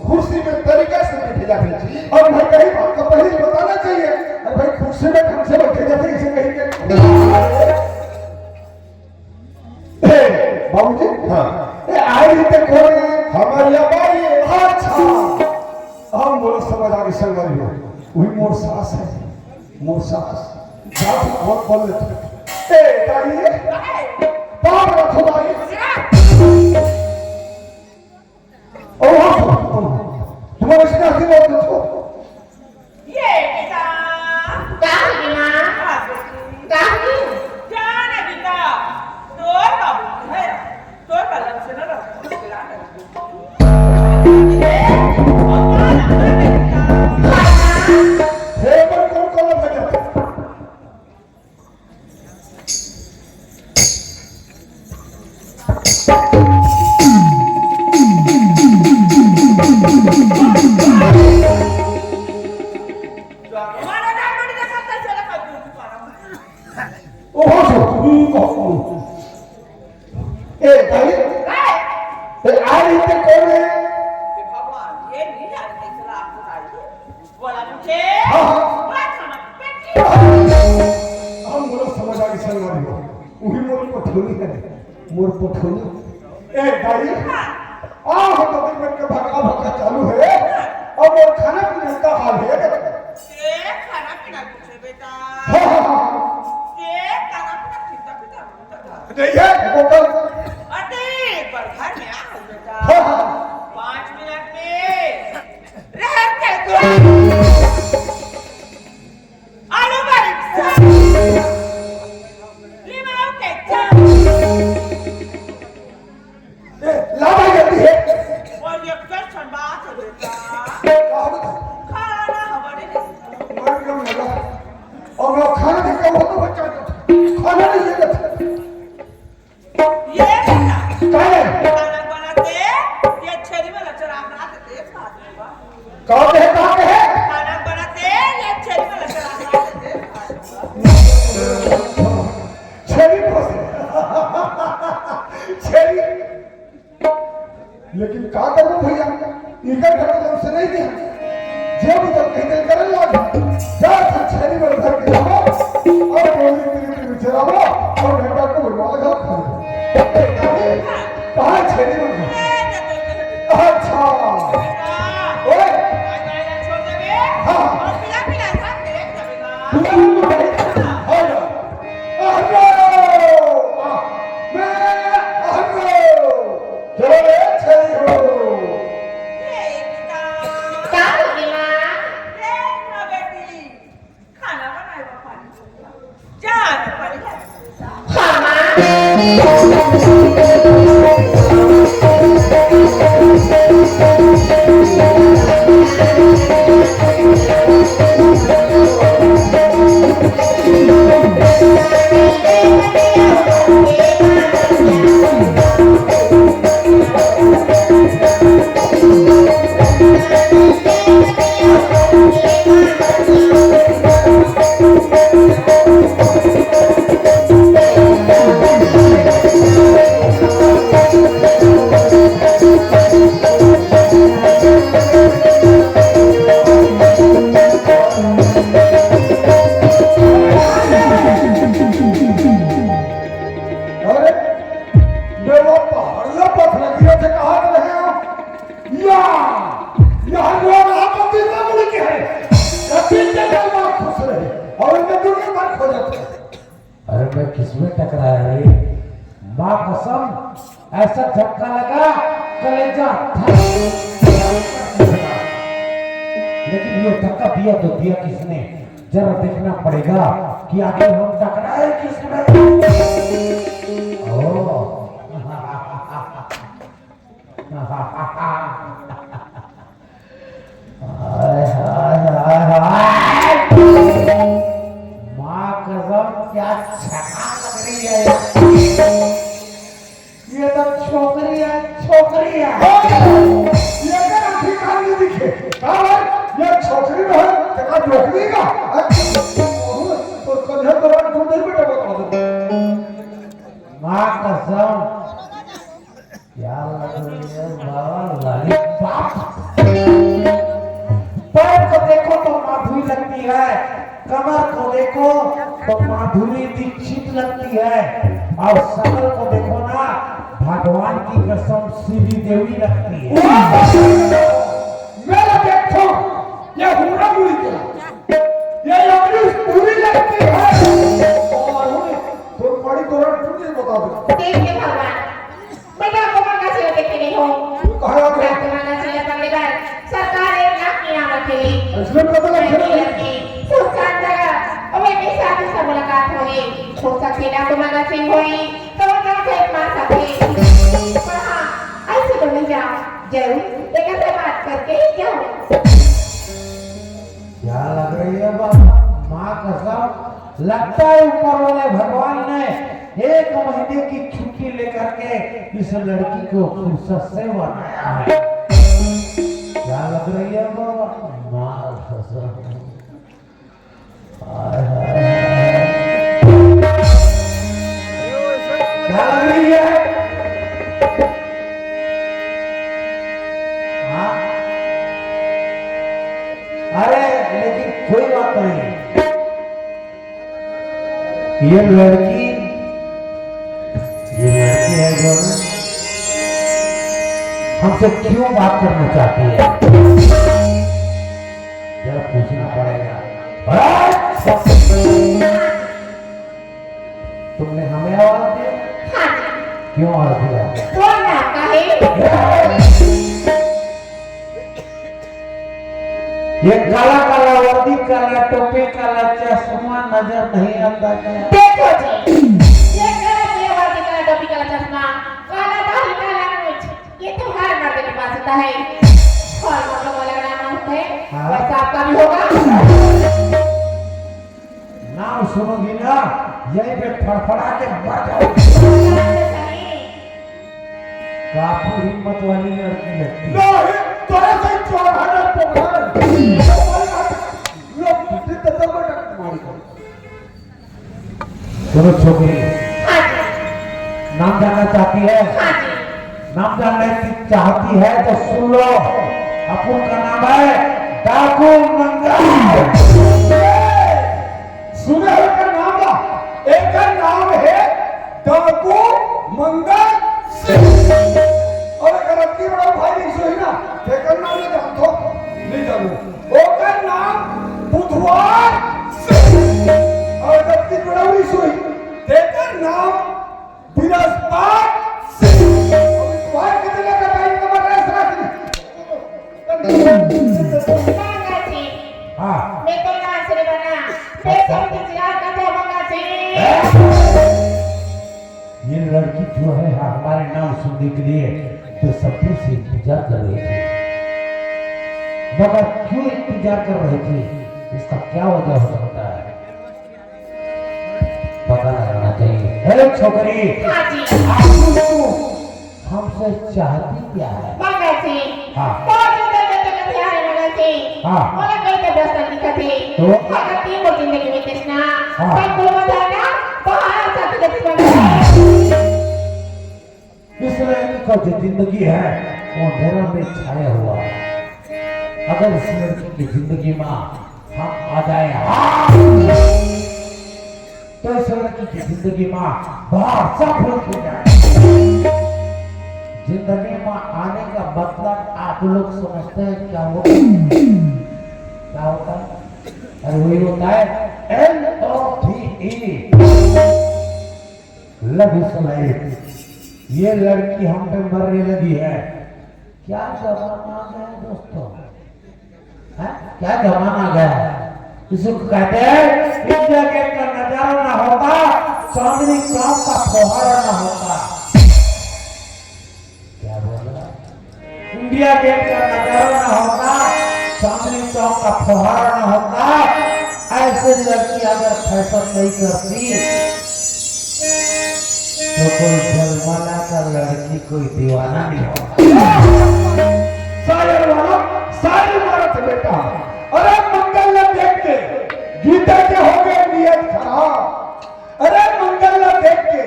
कुर्सी में तरीके से बैठे जाते हैं। और भाई, कहीं बात तो पहले ही बताना चाहिए। अरे भाई, कुर्सी में ढंग से बैठे जाते, इसे कहीं के ए, बाबूजी। हाँ। ए, आई रीते कोन हे? हमर या बाई हे। अच्छा। हम बोलो समझ आगे संगवारी हो। वही मोर सास हे। मोर सास। जात बहुत बोल लेते। ए, दाई हे? पाप रखो दाई। और वहाँ से तुम्हारे से आशीर्वाद दो। ये बेटा। का होगी माँ? हाँ बेटी। का होगी? जा ना बेटा, तोर बाबू है, तोर बलम से ना रहो। हे मन कौन कौन भजन? ओहो, ए भाई, ए, आ रही थे कौन है? भगवान, ये नहीं जानते, चला आपको बताइए। बोला मुझे। हाँ, हाँ। बोला खाना पेटी। हम बोला समझ आ गई संगवारी हो। वही मोर पठोली है। मोर पठोली। ए भाई। हाँ। आ हो तो दिन में के भक्का भक्का चालू है। अब मोर खाना पीना का हाल है। ए, खाना पीना कुछ है बेटा। हाँ, हाँ, हाँ। ए, खाना पीना पीता पीता नहीं है, वो कल। अरे, एक बार घर में आ बेटा। हाँ, हाँ। पाँच मिनट में रहर के दो। आलू बड़ी। लिमाऊ के चार। ए, ला भाई जल्दी है। और ये कैसन बात है बेटा? का होता? खाना हमारे लिए। मर गया मेरा। और वो खाना भी कम होता बच्चा को। खाना नहीं है। ये बेटा, काहे? खाना बनाते, ये छेरी वाला चला रहा था, देख रहा था। कहाँ पे है, कहाँ पे है? खाना बनाते, ये छेरी वाला चला रहा था, देख रहा था। छेरी पर से। छेरी। लेकिन का करबो भैया, इकर घर तो से नहीं दिया। जे भी तो कहीं दिल करे लाग। जा था छेरी में घर के जाबो, और बोली तेरी तेरी चलाबो, और बेटा को बनवा लगा खा। कहाँ छेरी में घर? अच्छा। ओए। हाँ। पूरा भी तो भाई। हाँ ना। अरे, आ, मैं, अरे। चलो रे, छेरी हो। का होगे माँ? देख ना बेटी, खाना बनाए बा पानी। जा ना पानी ला। हाँ माँ। मैं किसमें टकराया रे? माँ कसम, ऐसा झटका लगा, कलेजा धक। लेकिन ये धक्का दिया तो दिया किसने? जरा देखना पड़ेगा कि आखिर हम टकराए किसमें। ओह। हाय, हाय, हाय, हाय। माँ कसम, क्या छक्का लग रही है यार। ये तो छोकरी है, छोकरी है। ये तो आखिरकार नहीं दिखे। का भाई, ये छोकरी में है, तेरा नौकरी का? तो कल है तो रात को नहीं बेटा बता दो। माँ कसम, क्या लग रही है बाबा, लॉलीपॉप। पैर को देखो तो माधुरी लगती है, कमर को देखो तो माधुरी दीक्षित लगती है, और शकल को देखो ना, भगवान की कसम श्री देवी लगती है। मेरा देखो, ये हुड़ा मुड़ी क्या? ये अमरीश पुरी लगती है। और हुई, तो बड़ी तोरण टूटे बता दो। देख के भगवान, मैं तो आपको मांगा से देखे नहीं हूँ। तू कहाँ आ गया? मैं तो मांगा से पगली बार सरकार एक लाख की नाम रखेली। इसमें पता लग गया। लड़की सुनसान जगह, अब एक साथी से मुलाकात होली। हो सके ना तो मांगा से होई, तो वो ना से मार सके। पर हाँ, ऐसे तो नहीं जाओ। जरूर, एक से बात करके ही जाओ। क्या लग रही है बाबा? माँ कसम, लगता है ऊपर वाले भगवान ने एक महीने की छुट्टी लेकर के इस लड़की को फुर्सत से बनाया है। क्या लग रही है बाबा? माँ कसम। हाय, हाय, हाय। क्या लग रही है? हाँ? अरे, लेकिन कोई बात नहीं। ये लड़की, ये लड़की है जो ना, हमसे क्यों बात करना चाहती है, जरा पूछना पड़ेगा। अरे! तुमने हमें आवाज दिया? हाँ जी। क्यों आवाज दिया? कौन आपका है? ये काला काला वर्दी, काला टोपी, काला चश्मा नजर नहीं आता क्या? देखो जी, ये काला काला वर्दी, काला टोपी, काला चश्मा, काला दाढ़ी, काला मूछ, ये तो हर मर्द के पास होता है। हर मर्द को अलग नाम होता है, हाँ। वैसा आपका भी होगा। नाम सुनोगी ना, यहीं पे फड़फड़ा के मर जाओगी। काफी हिम्मत वाली लड़की लगती है। नहीं, तोरे से चौड़ा ना पकड़। ये बुद्धि तो तब तक तुम्हारी को। सुनो छोकरी, हाँ जी। नाम जानना चाहती है? हाँ जी। नाम जानना चाहती है तो सुन लो, अपुन का नाम है डाकू मंगल। सुने हो एकर नाम बा? एकर नाम है डाकू मंगल सिंह। और एकर अतकी बड़ा भाई नहीं सोई ना, एकर नाम नहीं जानतो, नहीं जानू। ओकर नाम बुधवार सिंह। और अतकी बड़ा नहीं सोई, एकर नाम बृहस्पति सिंह। अभी तुम्हारे कितने का टाइम का बता रहा है? मांगा जी। हाँ। मैं तो नाच रे बना। मैं सब कुछ याद कर दो मांगा जी। ये लड़की जो है, हाँ, हमारे नाम सुनने के लिए तो सब दिन से इंतजार कर रही थी, मगर क्यों इंतजार कर रही थी, इसका क्या वजह हो सकता है? पता लगाना चाहिए। अरे छोकरी, हाँ जी। आखिर तू हमसे चाहती क्या है? मगर से। हाँ। बहुत ज्यादा ज्यादा कथे आ रहे मगर से। हाँ। और कई तो दोस्त दिखत है। तो? अगर तीन को जिंदगी में कृष्णा, हाँ। तब बोलो जाना, तो हमारा साथ के दुश्मन है। इस लड़की का जो जिंदगी है, वो अंधेरा में छाया हुआ है। अगर इस लड़की की जिंदगी में हम आ जाए, हाँ, तो इस लड़की की जिंदगी में बाहर सब लोग हो जाए। जिंदगी में आने का मतलब आप लोग समझते हैं क्या होता है? क्या होता है? अरे वही होता है L O V E। Love is life. ये लड़की हम पे मरने लगी है। क्या जमाना आ गया है दोस्तों, हैं? क्या जमाना आ गया है? इसको कहते हैं, इंडिया गेट का नजारा ना होता, चांदनी चौक का फुहारा ना होता। क्या बोला? इंडिया गेट का नजारा ना होता, चांदनी चौक का फुहारा ना होता, ऐसे लड़की अगर फैशन नहीं करती तो कोई झलमला का लड़की कोई दीवाना नहीं होता। शायर वाला, शायर मारा था बेटा। अरे मंगल ला देख के गीता के हो गए नियत खराब। अरे मंगल ला देख के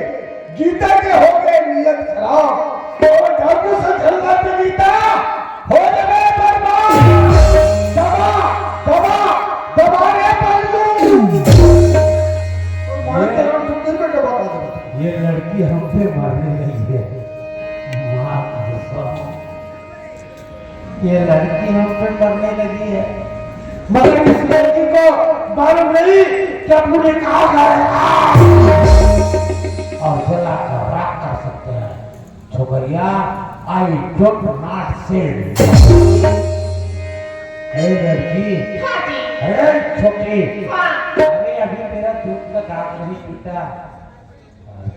गीता के हो गए नियत खराब। तो ढाकू से झलका के गीता हो जावे बर्बाद। दबा, दबा, दबा रे पल्लू। मार के राम सुंदर में दबा दे। ये लड़की हम पे मरने लगी है। माँ कसम। ये लड़की हम पे मरने लगी है, मगर इस लड़की को मालूम नहीं कि अपने कहा जाएगा। और जला कर राख कर सकते हैं। छोकरिया, I don't not say। ए लड़की, हाँ जी। ए छोकरी, हाँ। अरे अभी मेरा दूध का दांत नहीं टूटा।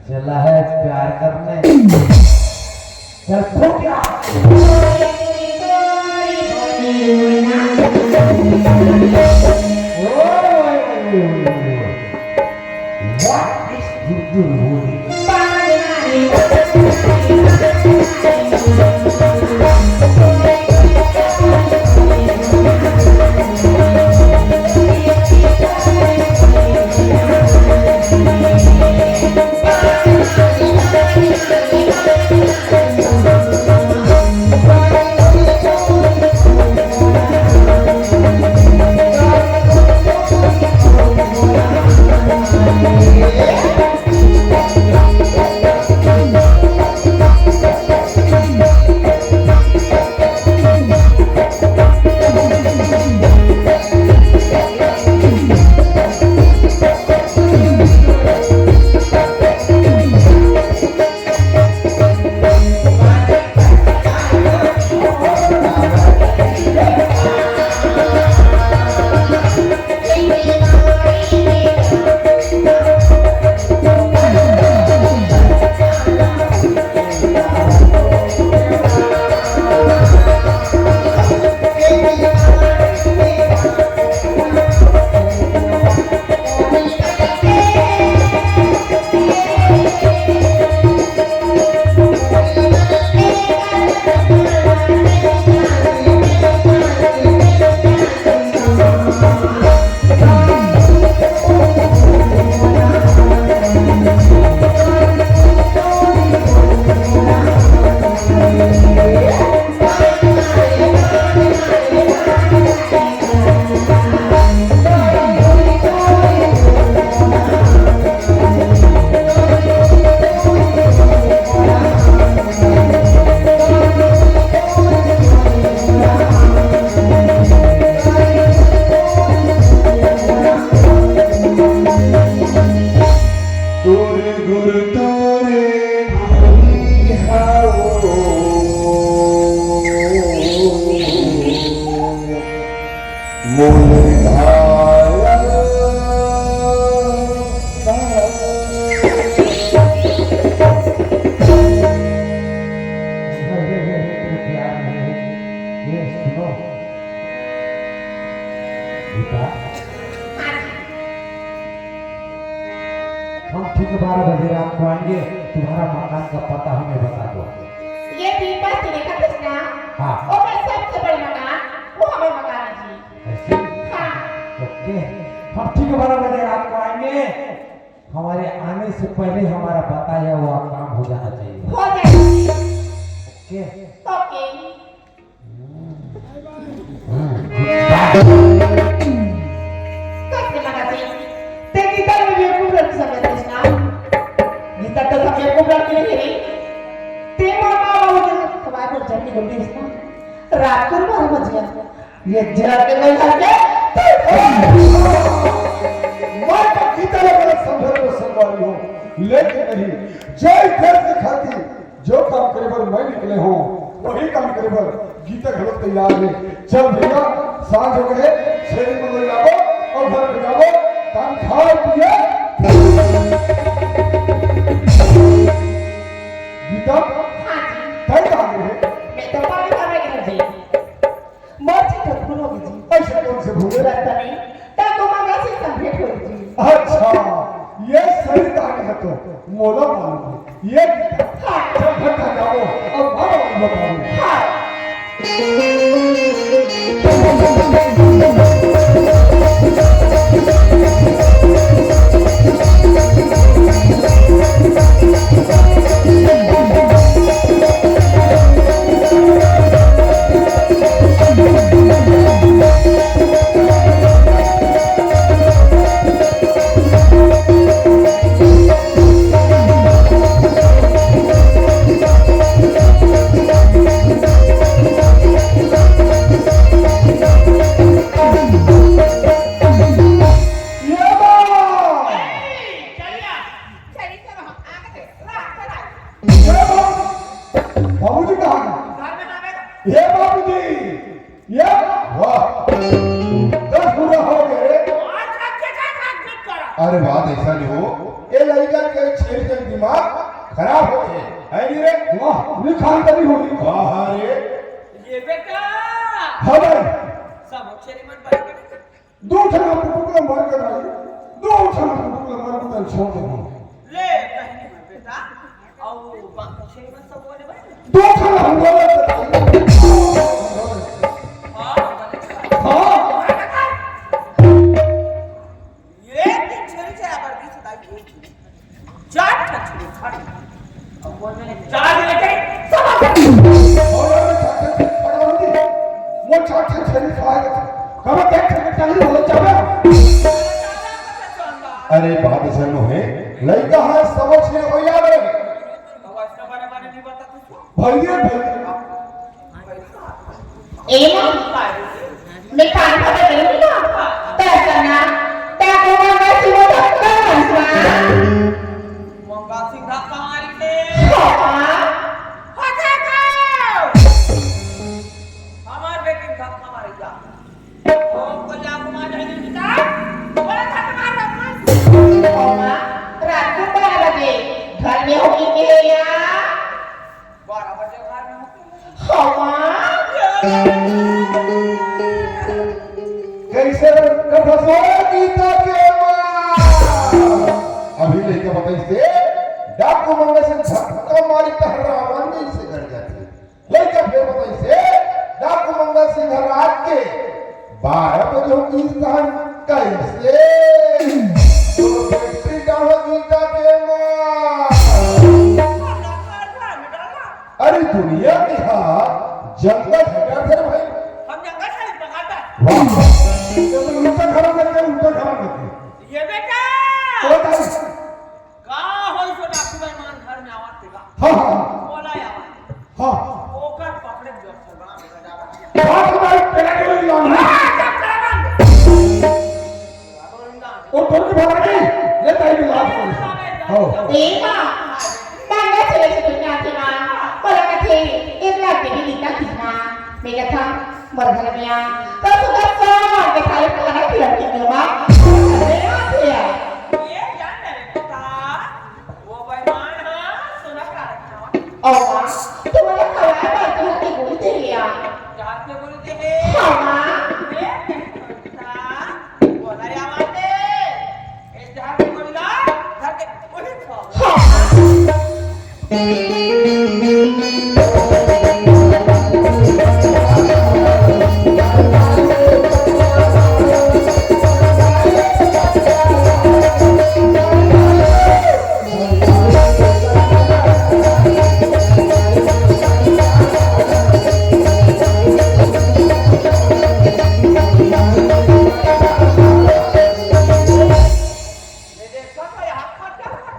चला है प्यार करने। चल फूट जा। What is Durdur holding? तोर गुरु तोरे भाई हवो। मोर भाई। ये सुनो बेटा, हम ठीक बारह बजे रात को आएंगे, तुम्हारा मकान का पता हमें बता दो। ये बीच पास तो देखा था ना? हाँ। और मैं सबसे बड़े मकान, वो हमें मकान है जी। ऐसे? हाँ। ओके, हम ठीक बारह बजे रात को आएंगे, हमारे आने से पहले हमारा बताया हुआ काम हो जाना चाहिए। हो जाएगा। ओके। ओके। कस के लगा से। ते गीता में बेवकूफ लड़की समझ रही ना? गीता तो सब बेवकूफ लड़की नहीं है। ते मामा बाबू के सवाल पर जल्दी बोल रही ना। रात को बारह बज गया। ये जरा के नहीं लगे। मैं तो गीता में गलत समझ रही हूँ। लेकिन नहीं, जय देश के खातिर जो काम करे बर मैं निकले हूँ, वही काम करे बर गीता घलो तैयार हे। चल भैया, सांझ हो गे, छेरी मन ल लाबो अउ घर में जाबो, तहां खाए पिए। गीता, हाँ जी। तैं कहाँ गे हे? मैं तो पानी भरे गे हूँ जी। मोर जी तो भूल हो गे जी। अइसे कोन से भूले? रस्ता में डाकू मंगा सिंह से भेंट होइस जी। अच्छा, ये सही कहानी हे तो मोला मालूम हे। ये गीता, हाँ। चल घर में जाबो अउ माँ बाबू ल बताबो। हाँ। ये बात! चलिए, चलो, हम आगे थे। ला, चला। ये बात! बाबूजी कहाँ हैं? घर में ना बैठो। ये बाबूजी! ये वाह! दस बुरा हो गे रे। आज रख के का बात मत करो। अरे बात अइसा नहीं हो, ये लइका के छेरी के दिमाग खराब हो गे हे, नहीं रे? वाह, निखान करी होही। वाह रे। ये बेटा। हाँ भाई। सब छेरी मन बने के दू ठन कुकुर ल मर के नहीं, दू ठन कुकुर ल मर के छोड़ दे। ले, कहीं नहीं बेटा। अउ बाकी छेरी मन सब बोले बने। दू ठन हम बोले। हाँ, बने। हाँ। ये तीन छेरी से आबर की सुधाई की। चार ठन छेरी खा। अब बोल मैंने चार लेके सब आ गए। और मैं चार ठन छेरी खा जाऊंगी। वो चार ठन छेरी खा गए। कब तक छेरी चालू हो जावे? अरे बात अइसे नो हे, लइका हे, सब छेरी हो जावे। अब ऐसा बने बने नहीं बता तू। भाई रे भाई। ए माँ, मैं कान का बदल नहीं ना। तैसा ना, तैको ना मैं सुनो तो कौन सा? मंगा सिंह धक्का मारी थे। हाँ। हो जाएगा। हमार बेटी धक्का मारी जा। हमको जादू मार जाने की का? बोला धक्का मार रहा हूँ। माँ, रात को बारह बजे घर में होगी के या? बारह बजे घर में होगी। हाँ, माँ। कइसे कथा सोए गीता के माँ? अभी लइका बताइस हे, डाकू मंगा सिंह धक्का मारी त रावण जइसे गड़ जाथे। लइका फेर बताइस हे, डाकू मंगा सिंह रात के बारह बजे होगी स्थान कइसे? तो बैटरी डालो गीता के माँ। अरे दुनिया के हा जंगल हटा दे भाई। हम जंगल से पकड़ता। वाह। तो उल्टा खड़ा करके, उल्टा खड़ा करके। ये बेटा। तो बताइए। का होई सो डाकू बेईमान घर में आवत तेला? हाँ, हाँ। बोला आवत। हाँ। ओकर पकड़े जब से बड़ा बेटा जागा। बात हमारी पेला के लिए लाऊं। हाँ, सब करवा दे। वो तोर के भगा नहीं, ये ताई भी लात मार। हाँ। ए माँ, मांगा चले से दुनिया के माँ, बोला कथे, एक लाख देवी गीता की माँ, मैं कथा, मर घर में आ, तो सुधा सौ मार के खाए खाना खिला के दे माँ, अरे आ गया। ये जान रे बेटा, वो बेईमान हा, सोना का रखा। अम्मा, तुम्हाला खवाय बात होती बोलते हैं या? जात में बोलते हैं। हाँ, माँ। ये बेटा, बोला या बात है। ए, जात में बोला, घर के बोले खा। हाँ, माँ।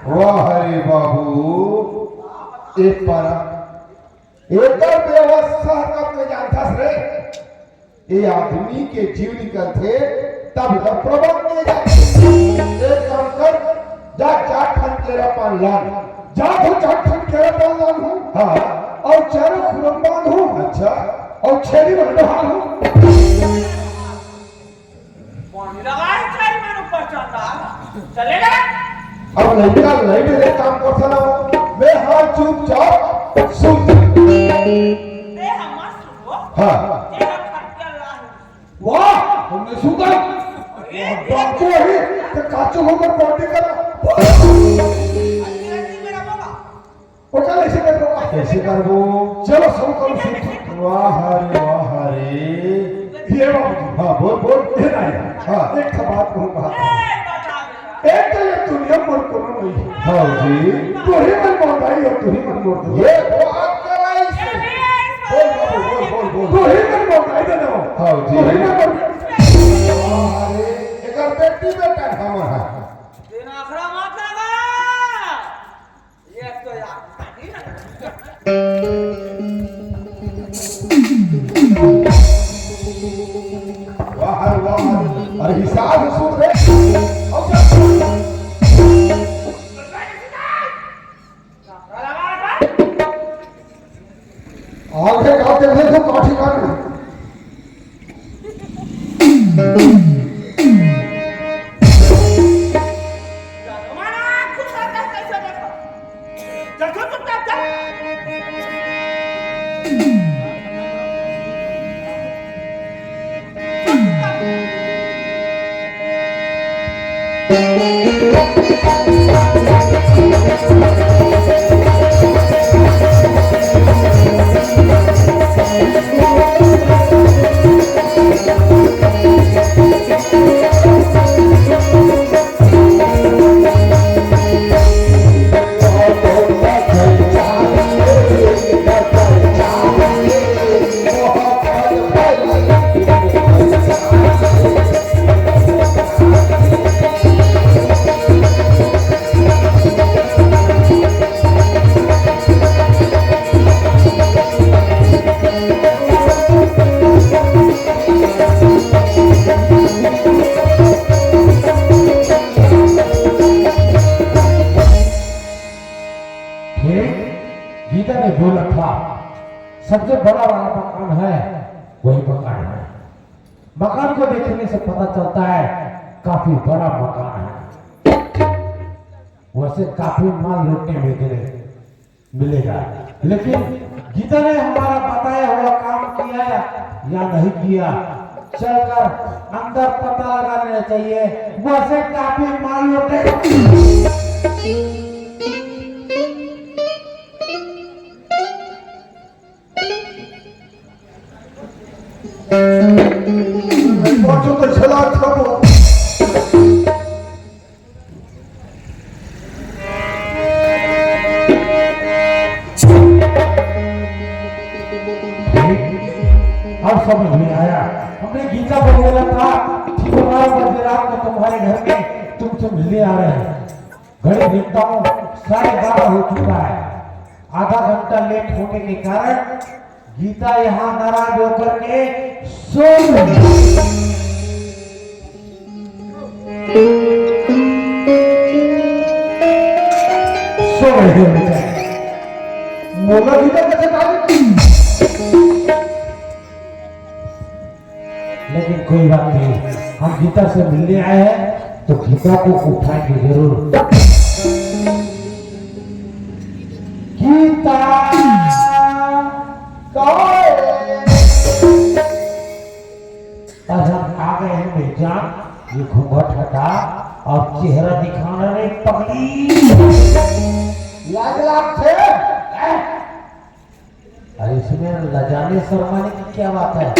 वाह रे बाबू, एक पारा, एकर व्यवस्था कब ले जानथस रे? ए आदमी के जीव निकलथे, तब एकर प्रबंध किए जाथे। एक काम कर, जा चार ठन केरा पान लान। जात हो चार ठन केरा पान लान हो। हाँ। अउ चारों खुरम बांध हो। अच्छा। अउ छेरी बंडहार हो। पानी लगा है चारी मन ऊपर चढ़ता। चलेगा? अब लइका लाइट रे काम करता ना हो। मैं हाल चुपचाप सुन। ए, हम मत सुनो। हाँ। ए, हम खटिया ला है। वाह, हमने सुंदर। अरे, बाप को ही, ते काचो होकर बॉडी करा। अंग्रेजी मेरा बाबा। ओकर ऐसे कर दो। कैसे करबो? चलो, सब करो, सब, सब। वाह रे, वाह रे। ये बाबू। हाँ, बोल, बोल। ये नहीं। हाँ। एक ठो बात कहूँ, बात। ए, बता दे। एक तो ये दुनिया पर कोनो नहीं है। हाँ जी। तू ही मन मोटाई और तू ही मन मोड़ दो। ये बात कराई से। बोल बाबू, बोल, बोल, बोल। तू ही मन मोटाई दे दो। हाँ जी। तू ही मन मोड़। अरे, एकर बेटी बेटा हम है। दिन आखरा मत लगा। ये तो यार। वाह, वाह। अरे हिसाब से सुन रे। अब क्या? आगे का देखे तो काठी काट। ठीक, गीता ने बोला था, सबसे बड़ा वाला मकान है, वही मकान है। मकान को देखने से पता चलता है, काफी बड़ा मकान है। वैसे काफी माल लूटने में मिलेगा, लेकिन गीता ने हमारा बताया हुआ काम किया या नहीं किया, चलकर अंदर पता लगा लेना चाहिए। वैसे काफी माल लूटे। नहीं पहुंचो तो छला खाबो। अब समझ में आया, हमने गीता को बोला था, "ठीक बारह बजे रात को तुम्हारे घर में तुमसे मिलने आ रहे हैं।" घड़ी देखता हूँ, साढ़े बारह हो चुका है। आधा घंटा लेट होने के कारण गीता यहाँ नाराज होकर के सो गई। सो गई है बेचारी। मोला गीता कैसे डाली? लेकिन कोई बात नहीं, हम गीता से मिलने आए हैं तो गीता को उठाएंगे जरूर। गीता, कहाँ है? आज हम आ गए हैं मेरी जान, ये घूंघट हटा और चेहरा दिखाना रे पगली। लाज लागथे? अरे इसमें लजाने शर्माने की क्या बात है?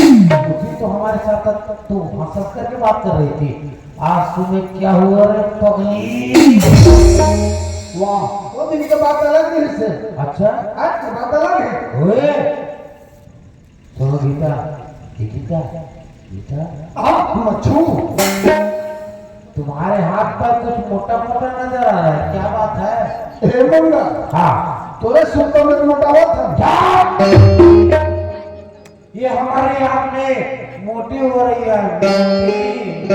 उसी तो हमारे साथ तो हंस हंस करके बात कर रही थी। आज तुम्हें क्या हुआ रे पगली? वाह, वो दिन की बात अलग थी इससे। अच्छा? आज की बात अलग है। ओए, सुनो गीता, ये गीता, गीता। आप मत छू। तुम्हारे हाथ पर कुछ मोटा मोटा नजर आ रहा है, क्या बात है? हे मंगा। हाँ। तोरे सुन तो मैं मोटा हुआ था। जा। ये हमारे हाथ में मोटी हो रही है, मोटी।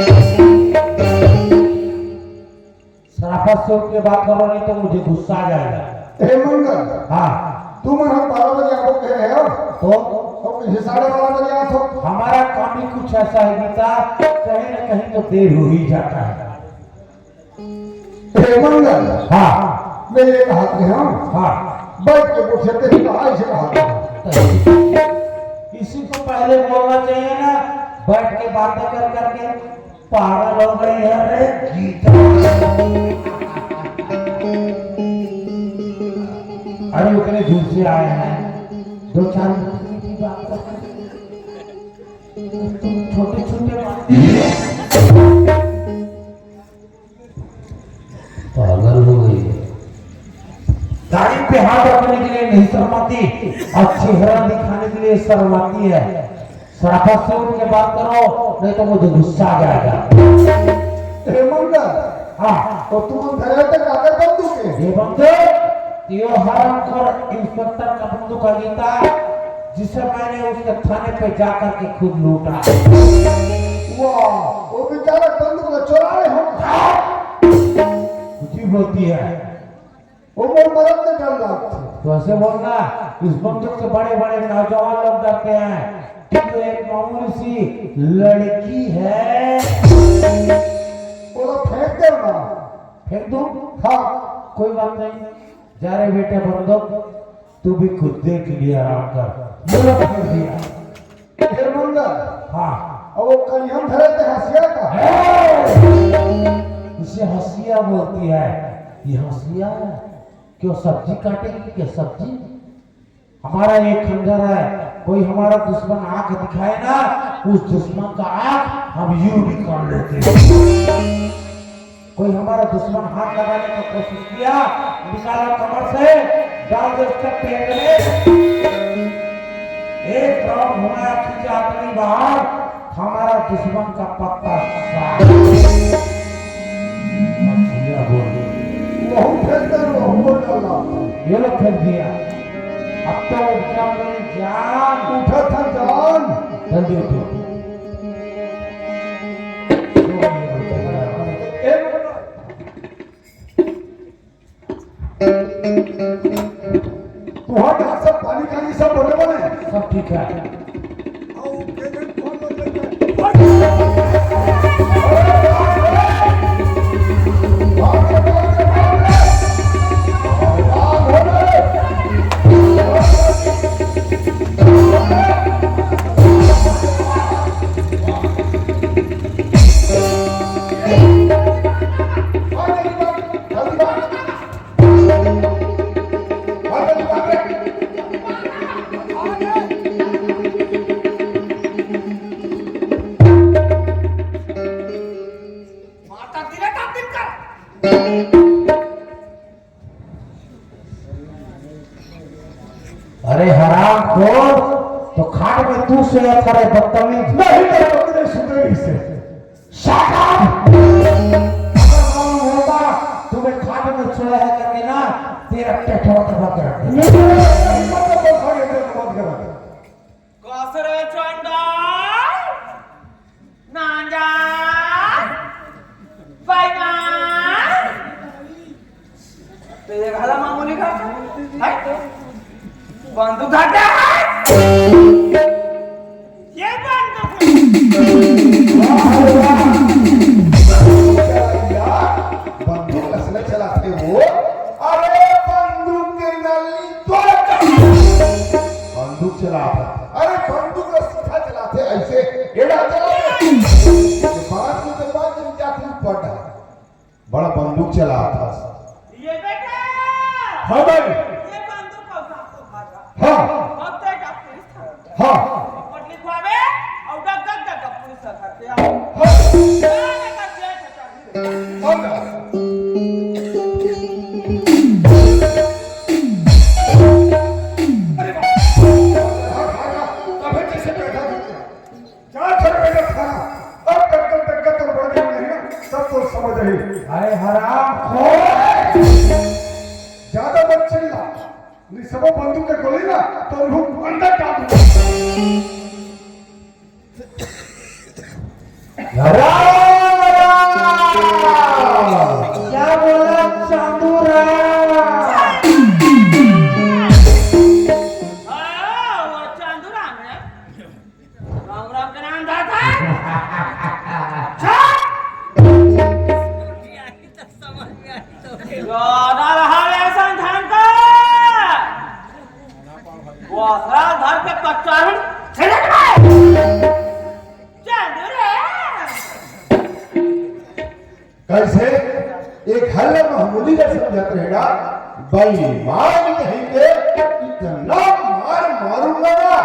शराब फटाफट से उठ के बात करो, नहीं तो मुझे गुस्सा आ जाएगा। हे मंगल, हाँ। तुमन ह बारह बजे आबो कहे रहे हो। तो? अउ कइसे साढ़े बारह बजे आत हो? हमारा काम ही कुछ ऐसा है गीता, कहीं ना कहीं तो देर हो ही जाता है। हे मंगल, हाँ। मैं ये कहत रहेंव, हाँ। बइठ के पूछे तें कहाँ अइसे कहत हस? इसी को पहले बोलना चाहिए ना, बइठ के बातें कर करके। पागल हो गई है रे गीता। अरे उतने दूर से आए हैं, दो चार मीठी मीठी बात कर, छोटे छोटे बात। पागल हो गई है। दाढ़ी पे हाथ रखने के लिए नहीं शर्माती, और चेहरा दिखाने के लिए शर्माती है। सराफत से उठ के बात करो, नहीं तो मुझे गुस्सा आ जाएगा। हे मंगल, हाँ। तो तुमन धरे हो त काकर बंदूक हे? ये बंदूक, यो हरामखोर इंस्पेक्टर का बंदूक है गीता, जिसे मैंने उसके थाने पे जाकर के खुद लूटा। वाह, वो बेचारा बंदूक ला चोराए हो। कुछ भी बोलती है। वो मोर मरद ले डर लागथे। तो ऐसे बोलना, इस बंदूक से बड़े-बड़े नौजवान लोग डरते हैं। तू तो एक मामूली सी लड़की है। ओला फेंक दे ना। फेंक दूं? हाँ। कोई बात नहीं। जा रे बेटे बंदूक, तू भी खुद देख लिया, आराम कर। बोला फेंक दिया। हे मंगल। हाँ। अब वो करिहन धरे ते हंसिया का? हे! इसे हंसिया बोलती है। ये हंसिया है? क्यों, सब्जी काटेगी क्या, सब्जी? हमारा एक खंजर है, कोई हमारा दुश्मन आंख दिखाए ना, उस दुश्मन का आंख हम यूं निकाल लेते हैं। कोई हमारा दुश्मन हाथ लगाने का कोशिश किया, निकाला कमर से, डाल दे उसके पेट में। एक राउंड घुमाया, खींचा आदमी बाहर, हमारा दुश्मन का पत्ता साफ। मछलियाँ बोल। वहू फेंक दे, वहू बोल डाला। ये लो फेंक दिया। अब तो उठ जा मेरी जान। उठा था जान। जल्दी उठो। ए, तुहार हाथ सब पानी काली सब बने बने। सब ठीक है। अरे हरामखोर, तो खाट में तू सोया था रे बदतमीज। नहीं तो पकड़े सुधरी से। Shut up! अगर मालूम होता तुम्हें खाट में सोया है करके ना, तेरा पेट होता बंद कर दे। नहीं, नहीं, नहीं, मत कर, मत कर, मत कर। कस रे चंडाल, नांजा, बेईमान। तो ये घला मामूली का है? बंदूक घाटा है। ये बंदूक। वाह, वाह। बंदूक असले चलाथे वो। अरे बंदूक के नली तो बंदूक चलाथे। अरे बंदूक ला सीधा चलाथे, ऐसे एड़ा चलाथे। ये बात में तो बात जम जाती ऊपर ना। बड़ा बंदूक चलाथा। ये बेटा। हाँ भाई। ये बंदूक का उठा तो भागा। हाँ। अब तो एक पुलिस थाना। हाँ। रिपोर्ट लिखवावे और डग डग डग डग पुलिस थाना पे आओ। हाँ। जाने का जेल में चढ़। हाँ ना। अरे बाप। भागा, भागा। तबे जैसे बैठा था। चार सौ रुपए का था। अब टक्कर, टक्कर तो बढ़ गई नहीं ना, सब तो समझ रही। अरे हराम खोर। ज्यादा मत चिल्ला, नहीं सब बंदूक के गोली ना, तो मुंह अंदर डाल दूंगा। हराम! क्या बोला कारण झगड़ में। जान दो रे। कैसे? एक हल्ला मामूली का समझत रहेगा, बेईमान कहीं के, इतना मार मारूंगा ना,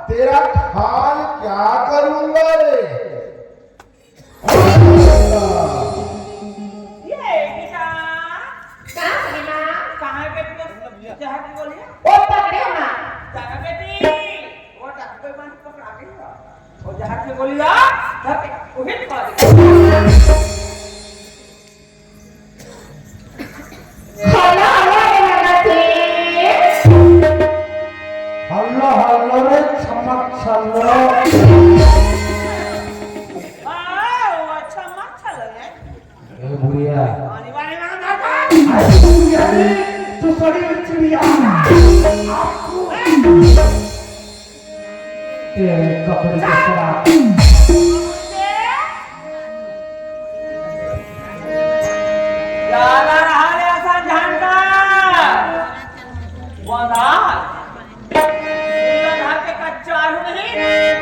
तेरा हाल क्या करूंगा रे। ये बेटा, का रे माँ? कहाँ है बेटी? जहर की गोली है? ओ पकड़े माँ। जाना बेटी, वो डॉक्टर मान पकड़ा के ला। वो जहर की गोली ला, धर के, वो हिट मार दे। हल्ला, हल्ला रे नंदा सिंह। हल्ला, हल्ला रे छमक छल्लो। वाह, वो अच्छा मत चल रे। ए बुढ़िया। अरे, अरे, अरे, अरे, अरे, तू सड़ी चिड़िया। आपको तेरे कपड़े के खराब। ज्यादा रहा रे असन झंडा। वरना, इनका घर के कच्चा आलू नहीं,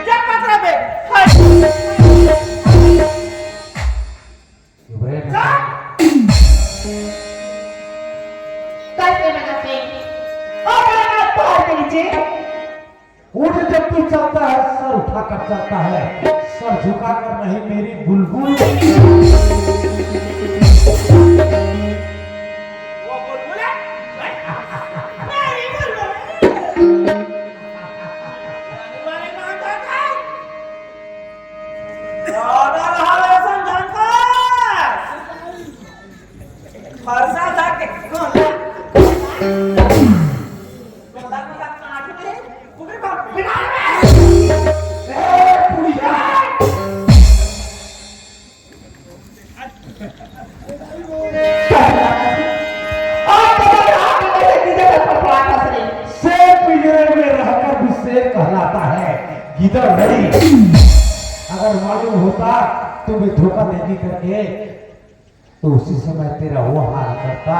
जब पकड़ा बे। कैसे मना से? और मेरा हाथ बाहर के नीचे। उठ जब भी चलता है, सर उठाकर चलता है, सर झुकाकर नहीं मेरी बुलबुल। वो बुलबुल है? मेरी बुलबुल। फरसा था के गोंदा। गोंदा, गोंदा काट दे। पूरे बाप बिना रे। ए, बुढ़िया। आप तो बता, आप तो कैसे गीदड़ का पकड़ा था सर? शेर पिंजरे में रहकर भी शेर कहलाता है, गीदड़ नहीं। अगर मालूम होता तुम्हें धोखा देगी करके, तो उसी समय तेरा वो हाल करता,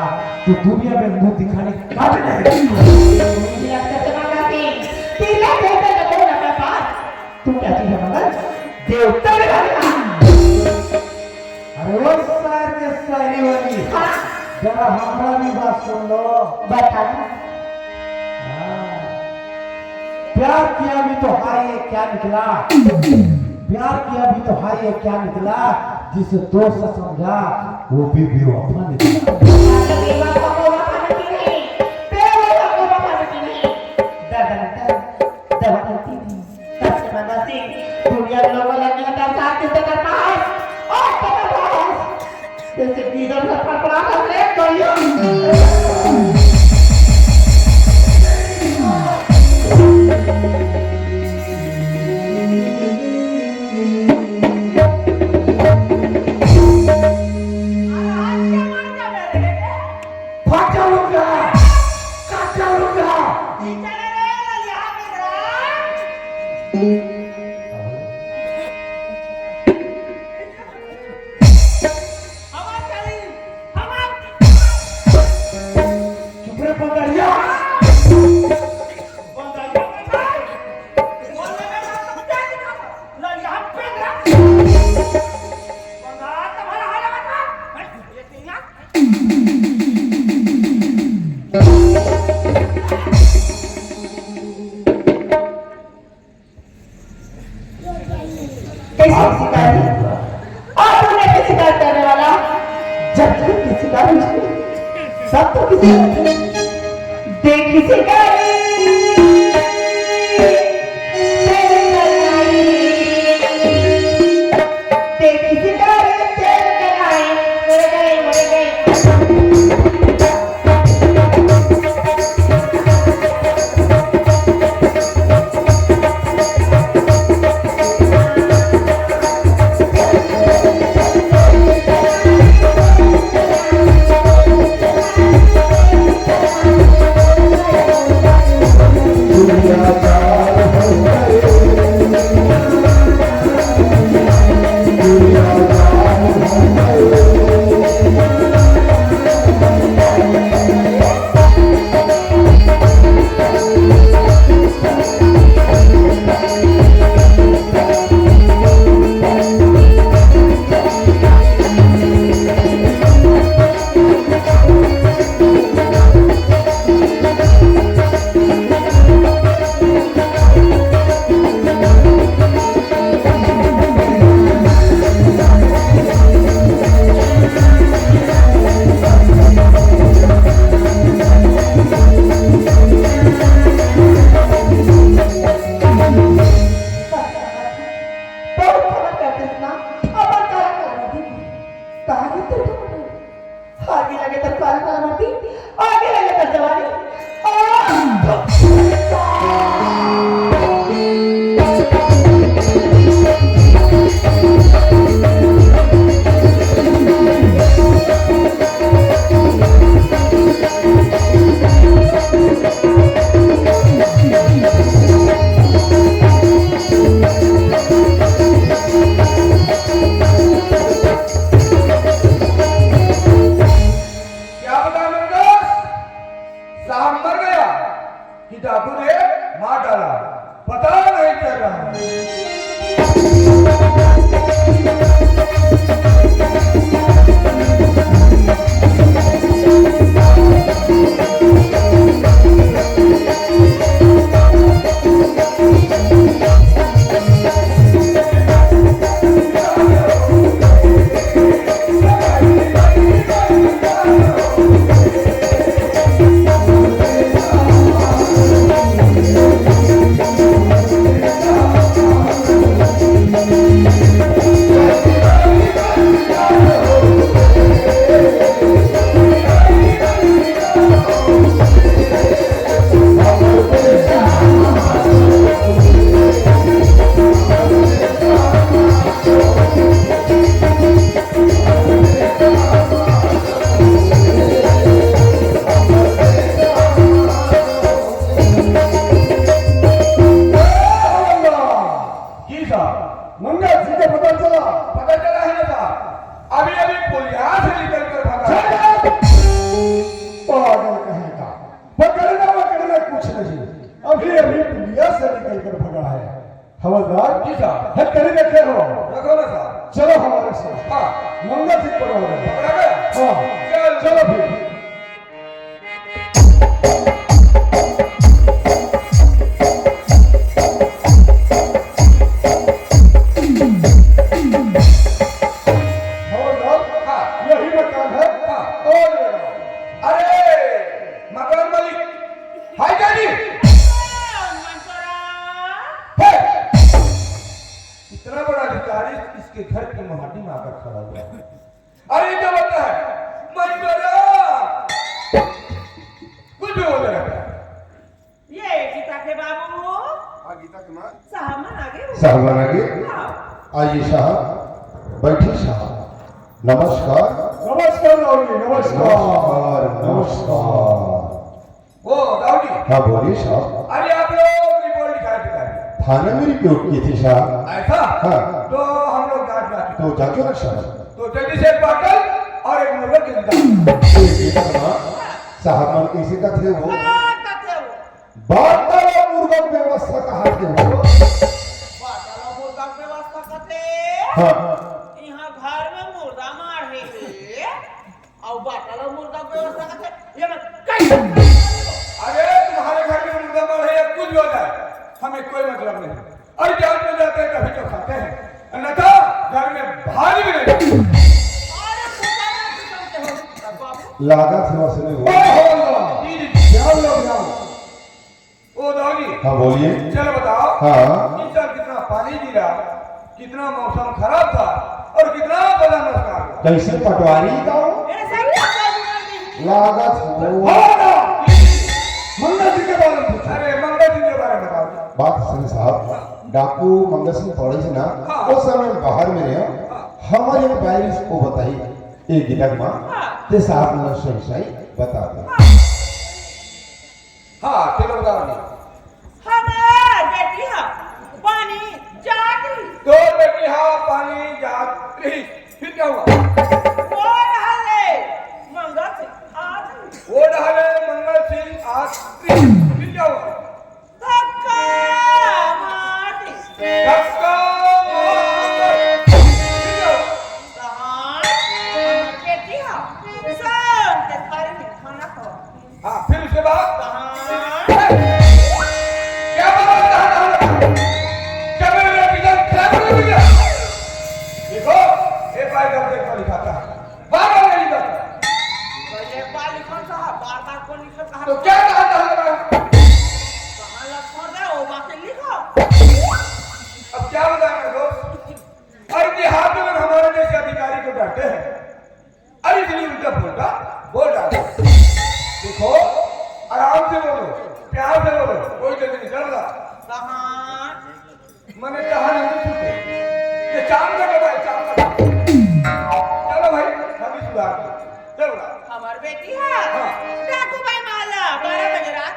तो दुनिया में मुंह दिखाने का भी नहीं। तेरा चश्मा का सिंह, तेरा चश्मा का कौन अपना पास? तू क्या चीज है मगर? देवता भी नहीं। अरे वो शहर के शायरी वाली। हाँ। जरा हमारा भी बात सुन लो। बता। हाँ। प्यार किया भी तो हाय ये क्या निकला, प्यार किया भी तो हाय ये क्या निकला, जिसे दोस्त समझा वो भी बेवफा निकला। बेवफा को वफा मिलती नहीं, बेवफा को वफा मिलती नहीं। दर्द, दर्द, दर्द मिलती नहीं। सच में नसीब, दुनिया के लोगों ने मेरा दर्द साथ किससे कर पाए? और तो कर पाए। जैसे गीदड़ से फड़फड़ाता रे कोई। फटा लूंगा, काटा लूंगा। हमार चाली, हमार। चुप रे बंदरिया। बंदरिया के भाई, बोलने में ना समझा नहीं था। लड़िया पे ना। बंदर तुम्हारा हाल बता। ये तीन लाख। कैसे शिकारी? और तू कैसे शिकार करने वाला? जब तू की शिकार हुई, सब तो किसी देखी शिकारी, तेरी कन्हई। देखी शिकारी, तेरी कन्हई। मर गई, मर गई। क्या पता मेरे दोस्त, साहब मर गया कि डाकू ने मार डाला, पता नहीं चल रहा है। जी साहब। मंगल सिंह को पता चला? पता चला है ना साहब, अभी अभी पुलिया से निकल कर भागा है। पागल कहीं का, पकड़ना वकड़ना कुछ नहीं, अभी अभी पुलिया से निकल कर भागा है। हवलदार, जी साहब। हथकड़ी रखे हो? रखो ना साहब। चलो हमारे साथ। हाँ। मंगल सिंह पकड़ो। पकड़ा गया? हाँ। चल। चलो फिर। हवलदार, हाँ। यही मकान है। हाँ। और ये रहा। अरे, मकान मालिक, हाय डैडी। हे! इतना बड़ा अधिकारी इसके घर की मोहाटी में आकर खड़ा हुआ है। अरे, ये क्या बोलता है? मैं डरा। कुछ भी बोलता रहता है। ये गीता के बाबू। हाँ, गीता के माँ। साहब मन आगे हो। साहब मन आगे। हाँ। आइए साहब, बैठिए साहब। नमस्कार। नमस्कार राहुल जी, नमस्कार। नमस्कार, नमस्कार। ओ, दाऊ जी। हाँ, बोलिए साहब। अरे, आप लोग रिपोर्ट लिखाए थे क्या? थाने में रिपोर्ट की थी साहब। ऐसा? हाँ। तो हम लोग जांच ना तो जांचो ना साहब। तो जल्दी से पाटल और एक मुर्गा जिंदा। ये बेटा ना, साहब मन कैसे कथे हो? हाँ, कथे हो। बाटल मुर्गा व्यवस्था कहा थे हो? बाटल मुर्गा व्यवस्था कथे? हाँ। यहाँ घर में मुर्गा मारे हे। अउ बाटल अउ मुर्गा के व्यवस्था करथे, ये मन कइसे? अरे, तुम्हारे घर में मुर्गा मरे या कुछ भी हो जाए, हमें कोई मतलब नहीं। अरे, जान में जाते हैं तभी तो खाते हैं, अन्यथा घर में भारी भी नहीं। अरे, मुर्गा मार के समझते हो, बाबू। लागत है वसने वो। ओहो, जी, जी, ध्यान लो, ध्यान। ओ दाऊ जी। हाँ, बोलिए। चलो बताओ। हाँ। इस साल कितना पानी गिरा, कितना मौसम खराब था और कितना बड़ा नुकसान हुआ। कैसे पटवारी का हो? ऐसा क्या कर दिया? लागत हो। हाँ ना। मंगल सिंह के बारे में पूछो। अरे, मंगल सिंह के बारे में बताओ। बात सुन साहब, डाकू मंगल सिंह पड़ोसी ना, हाँ। उस समय बाहर में रहे, हाँ। हमारे बारिश को बताई, ये गिरक माँ, हाँ। ते साहब ने सही सही बता दो। हाँ। हाँ, चलो बताओ जी। हमार बेटी ह पानी जात रही। तोर बेटी ह पानी जात रही। फिर क्या हुआ? वो रहले मंगल सिंह आत रही। वो रहले मंगल सिंह आत रही। फिर क्या हुआ? धक्का मार दी। धक्का मार दी। फिर क्या हुआ? कहाँ? हमार बेटी ह शाम के थारी में खाना खवा। हाँ, फिर उसके बाद? कहाँ? क्या बात है, कहाँ, कहाँ लगा? क्या मेरे लिए पीछे, क्या मेरे लिए पीछे? देखो, एक बार इधर देखो, लिखाता है। बार बार नहीं लिखाता। तो ये बार लिखो साहब, बार बार कौन लिखो साहब? तो क्या कहा, कहाँ लगा? कहाँ लगा, वो बाकी लिखो। अब क्या बताएं मेरे दोस्त? और इतिहास में हमारे जैसे अधिकारी को डरते हैं। अरे, इसलिए उल्टा पुल्टा बोल रहा था। देखो, आराम से बोलो, प्यार से बोलो, कोई जल्दी नहीं, चल रहा। कहाँ? मैंने कहा नहीं छूटे। ये चांद का डब्बा है, चांद का डब्बा। चलो भाई, हम भी सुधार दो। चल रहा। हमार बेटी है। हाँ। डाकू भाई माला, बारह बजे रात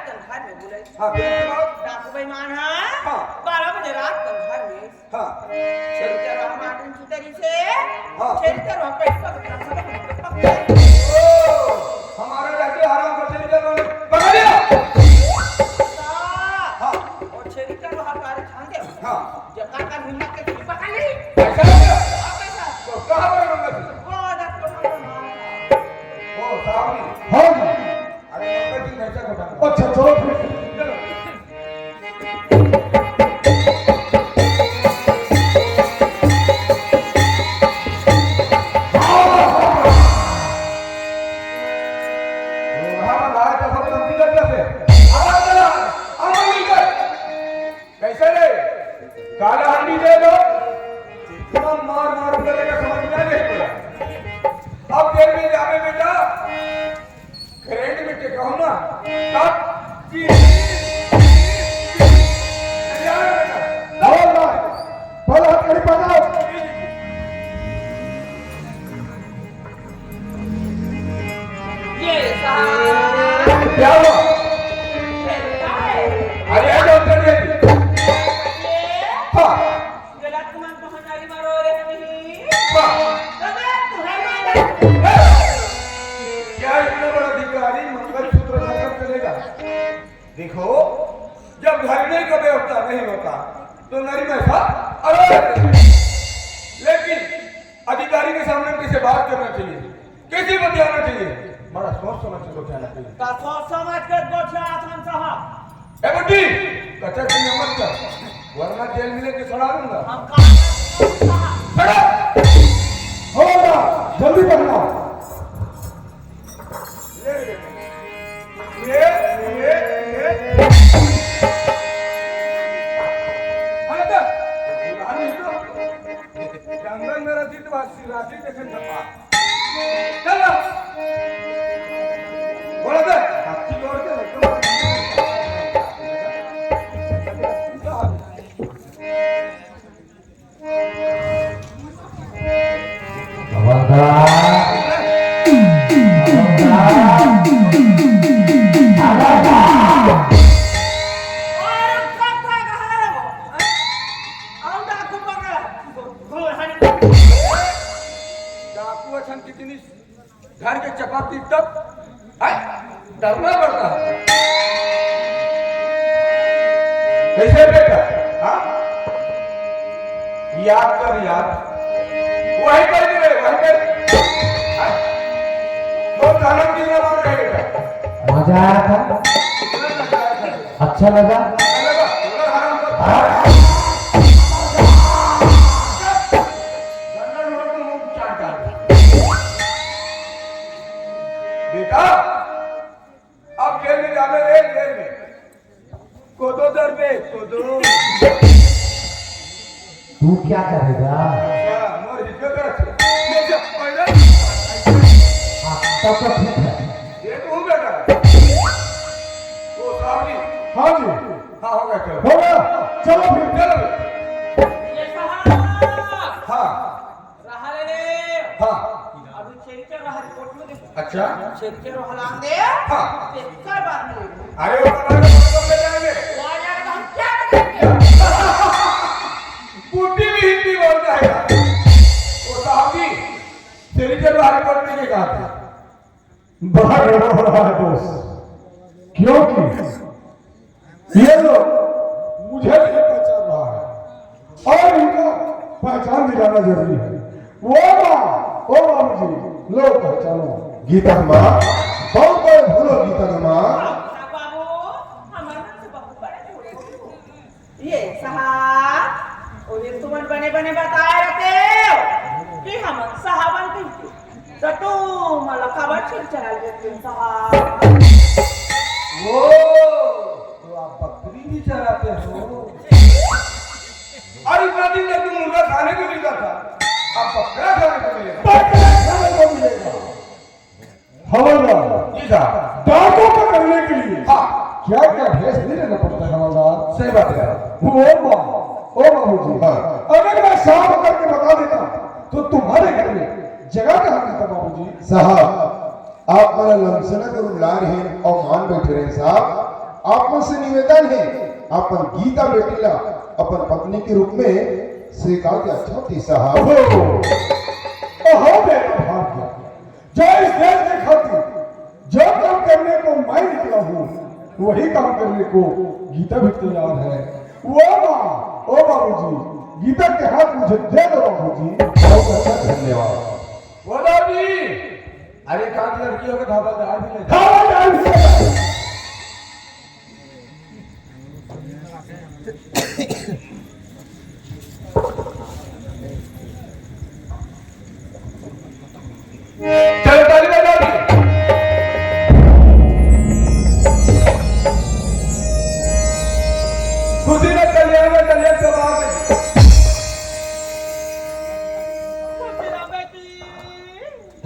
हाँ, फिर उसके बाद? डाकू बेईमान ह। हाँ। बारह बजे रात के घर में हाँ। छेरी चरवाहा मार दिन सुतरी से। हाँ। छेरी चरवाहा पेट पर ओ, हमारा रहते हराम का छेरी चरवाहा पकड़ लिया। हाँ। और छेरी चरवाहा का रे छान दे। हाँ। जब का कर हिम्मत के छेरी पकड़ ली। ऐसा है क्या? हाँ, कैसा? तो कहाँ पर मंगल सिंह? वो आधा कोठा में मार। ओ, साहब जी। हाँ जी। अरे, मंगल सिंह ऐसा कोठा में। अच्छा, चलो फिर। चलो। कैसे रे? काला हंडी दे दो। इतना मार मार के लेकर समझ में आ गई पूरा। अब जेल में जावे बेटा, करंट में टेका हो ना, तब जी, जी, जी, जी, जावे बेटा। बोल भाई, बोल हथकड़ी पकड़ो। ये साहब। क्या हुआ? ये क्या है? अरे, डॉक्टर जी। ये? हाँ। गलत मन पहुंचाई मारो रे हमी। वाह। अबे, तुम्हारी माँ का। क्या इतना बड़ा धिक्कारी मंगलसूत्र धरकर चलेगा? देखो, जब धरने का व्यवस्था नहीं होता, तो नरी में ऐसा अड़ोले रहते। लेकिन अधिकारी के सामने किसे बात करना चाहिए, किसे बतियाना चाहिए, बड़ा सोच समझ के बतियाना चाहिए। का सोच समझ के बतियात हन साहब? ए बुड्ढी, कचर की मत कर, वरना जेल में लेके सड़ा दूंगा। हम कहाँ सड़ा? होगा, जल्दी बढ़ना। ये, ये, ये, ये। अरे, अरे, तो जंगल में रहती तो आज राती देखे छपा। चलो। बोला दे, हाथी जोड़ के एकदम। खबरदार। खबरदार। डाकू असन कितनी घर के चपाती तक, हैं? डरना पड़ता है। कैसे बेटा? हाँ? याद कर, याद। वहीं पर मिले, वहीं पर। हाँ? वो थाना की ना मार रहे बेटा। मजा आया था? अच्छा लगा? अच्छा लगा? पूरा हराम कर। हाँ। जनरल नोट में मुंह चाट डाल। बेटा, अब जेल में जावे रे, जेल में। कोदो दर पे, कोदो। तू क्या करेगा? अच्छा, मोर हिस्से कर। मैं जब पहले हाँ, तब तो ठीक है। ये तो हूँ बेटा। ओ साहब जी। हाँ जी। हाँ, हो गया, चलो। हो गया? चलो फिर। चलो। ये साहब। हाँ। रहा ले ले। हाँ। अभी छेरी चरवाहा रिपोर्ट में देखो। अच्छा। छेरी चरवाहा लान दे। हाँ। तेरी क्या बात नहीं। अरे, वो हमारे को ले जाएंगे। वो आ जाएगा तो हम क्या करेंगे? बुड्ढी भी हिंदी बोल जाएगा। वो साहब जी, छेरी चरवाहा रिपोर्ट में ये कहा था। बड़ा गड़बड़ हो रहा है दोस्त, क्योंकि ये लोग मुझे नहीं पहचान रहा है और इनको पहचान दिलाना जरूरी है। वो माँ, ओ बाबूजी, लो पहचानो। गीता माँ, बहुत बड़े भूलो गीता माँ। बाबू, हमारे से बहुत बड़े भूले। ये साहब, वो दिन तुमन बने बने बताए रहते हो कि हम साहबन कहिके, तो तुम अलग खबर छीन चला लेते हो साहब। वो, तो आप बकरी भी चराते हो? और इतना दिन तक तो मुर्गा खाने को मिलता था, अब बकरा खाने को मिलेगा। बकरा खाने को मिलेगा। हवलदार, जी साहब। डाकू पकड़ने के लिए हाँ। क्या क्या भेष नहीं लेना पड़ता है हवलदार? सही बात है। वो ओ माँ, ओ बाबूजी। हाँ। अगर मैं सांप करके बता देता तो तुम्हारे घर में जगह कहाँ मिलता बाबूजी? साहब, आप मन लमसना करू लार हैं और मान बैठे रहे साहब। आप मन से निवेदन हे, अपन गीता बेटी ला अपन पत्नी के रूप में स्वीकार के अच्छा होतिस साहब। ओहो, ओहो मेरा भाग्य, जो इस देश के खातिर जो काम करने को मैं निकला हूँ, वही काम करने को गीता भी तैयार है। ओ माँ, ओ बाबूजी, गीता के हाथ मुझे दे दो बाबूजी। बहुत अच्छा, धन्यवाद। ओ दादी, अरे, एक आध लड़कियों के धावा डाल भी ले। धावा डाल भी ले। चलो, ताली बजा दी। खुशी में कल्याण में कल्याण के बाद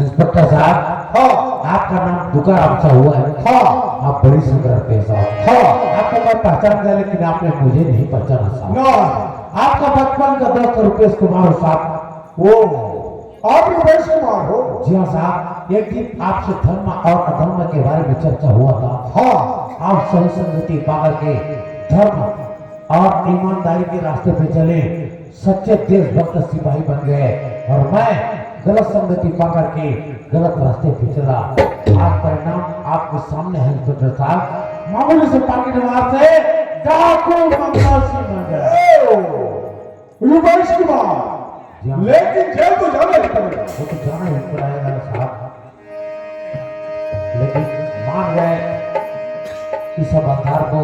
इंस्पेक्टर साहब, हाँ। आपका नाम तुकाराम साहू है। हाँ। आप बड़ी सुंदर पेश आओ। हाँ। आपको मैं पहचान गया, लेकिन आपने मुझे नहीं पहचाना साहब। ना। आपका बचपन का दोस्त रुपेश कुमार साहब। ओ, आप रुपेश कुमार हो? जी हाँ साहब, एक दिन आपसे धर्म और अधर्म के बारे में चर्चा हुआ था। हाँ। आप सही संगति पा करके धर्म और ईमानदारी के रास्ते पे चले, सच्चे देशभक्त सिपाही बन गए और मैं गलत संगति पा करके गलत रास्ते पे चला। आज परिणाम आपके सामने है इंस्पेक्टर साहब। मामूली से पॉकेट मार से डाकू मंगल सिंह बन गया। ओ, रुपेश कुमार, जी हाँ। लेकिन जेल तो जाना ही पड़ेगा। वो तो जाना ही पड़ेगा साहब। लेकिन मान गए इस हवलदार को,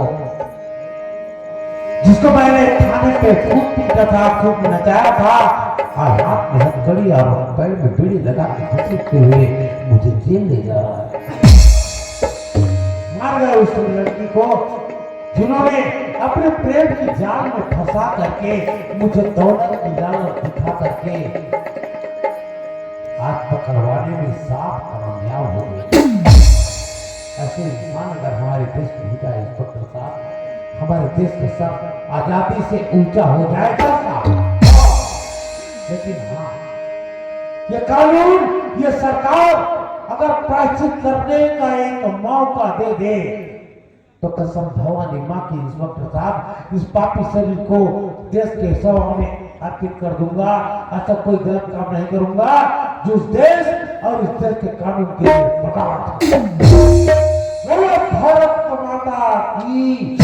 जिसको मैंने थाने पे खूब पीटा था, खूब नचाया था, और हाथ में हथकड़ी और पैर में बीड़ी लगा के घसीटते हुए मुझे जेल ले जा रहा है। मार गए उस लड़की को, जिन्होंने अपने प्रेम की जाल में फंसा करके मुझे दौलत की लालच दिखा करके आज पकड़वाने में साफ कामयाब हो गए। ऐसे इंसान अगर हमारे देश में हो जाए, इंस्पेक्टर साहब, हमारे देश का सर आजादी से ऊंचा हो जाएगा साहब। लेकिन हाँ, ये कानून, ये सरकार अगर प्रायश्चित करने का एक मौका दे दे, तो कसम भवानी माँ की, इंस्पेक्टर साहब, इस पापी शरीर को देश के सेवा में अर्पित कर दूंगा। ऐसा कोई गलत काम नहीं करूंगा जो उस देश और इस देश के कानून के लिए बगावत है। बोलो भारत माता की।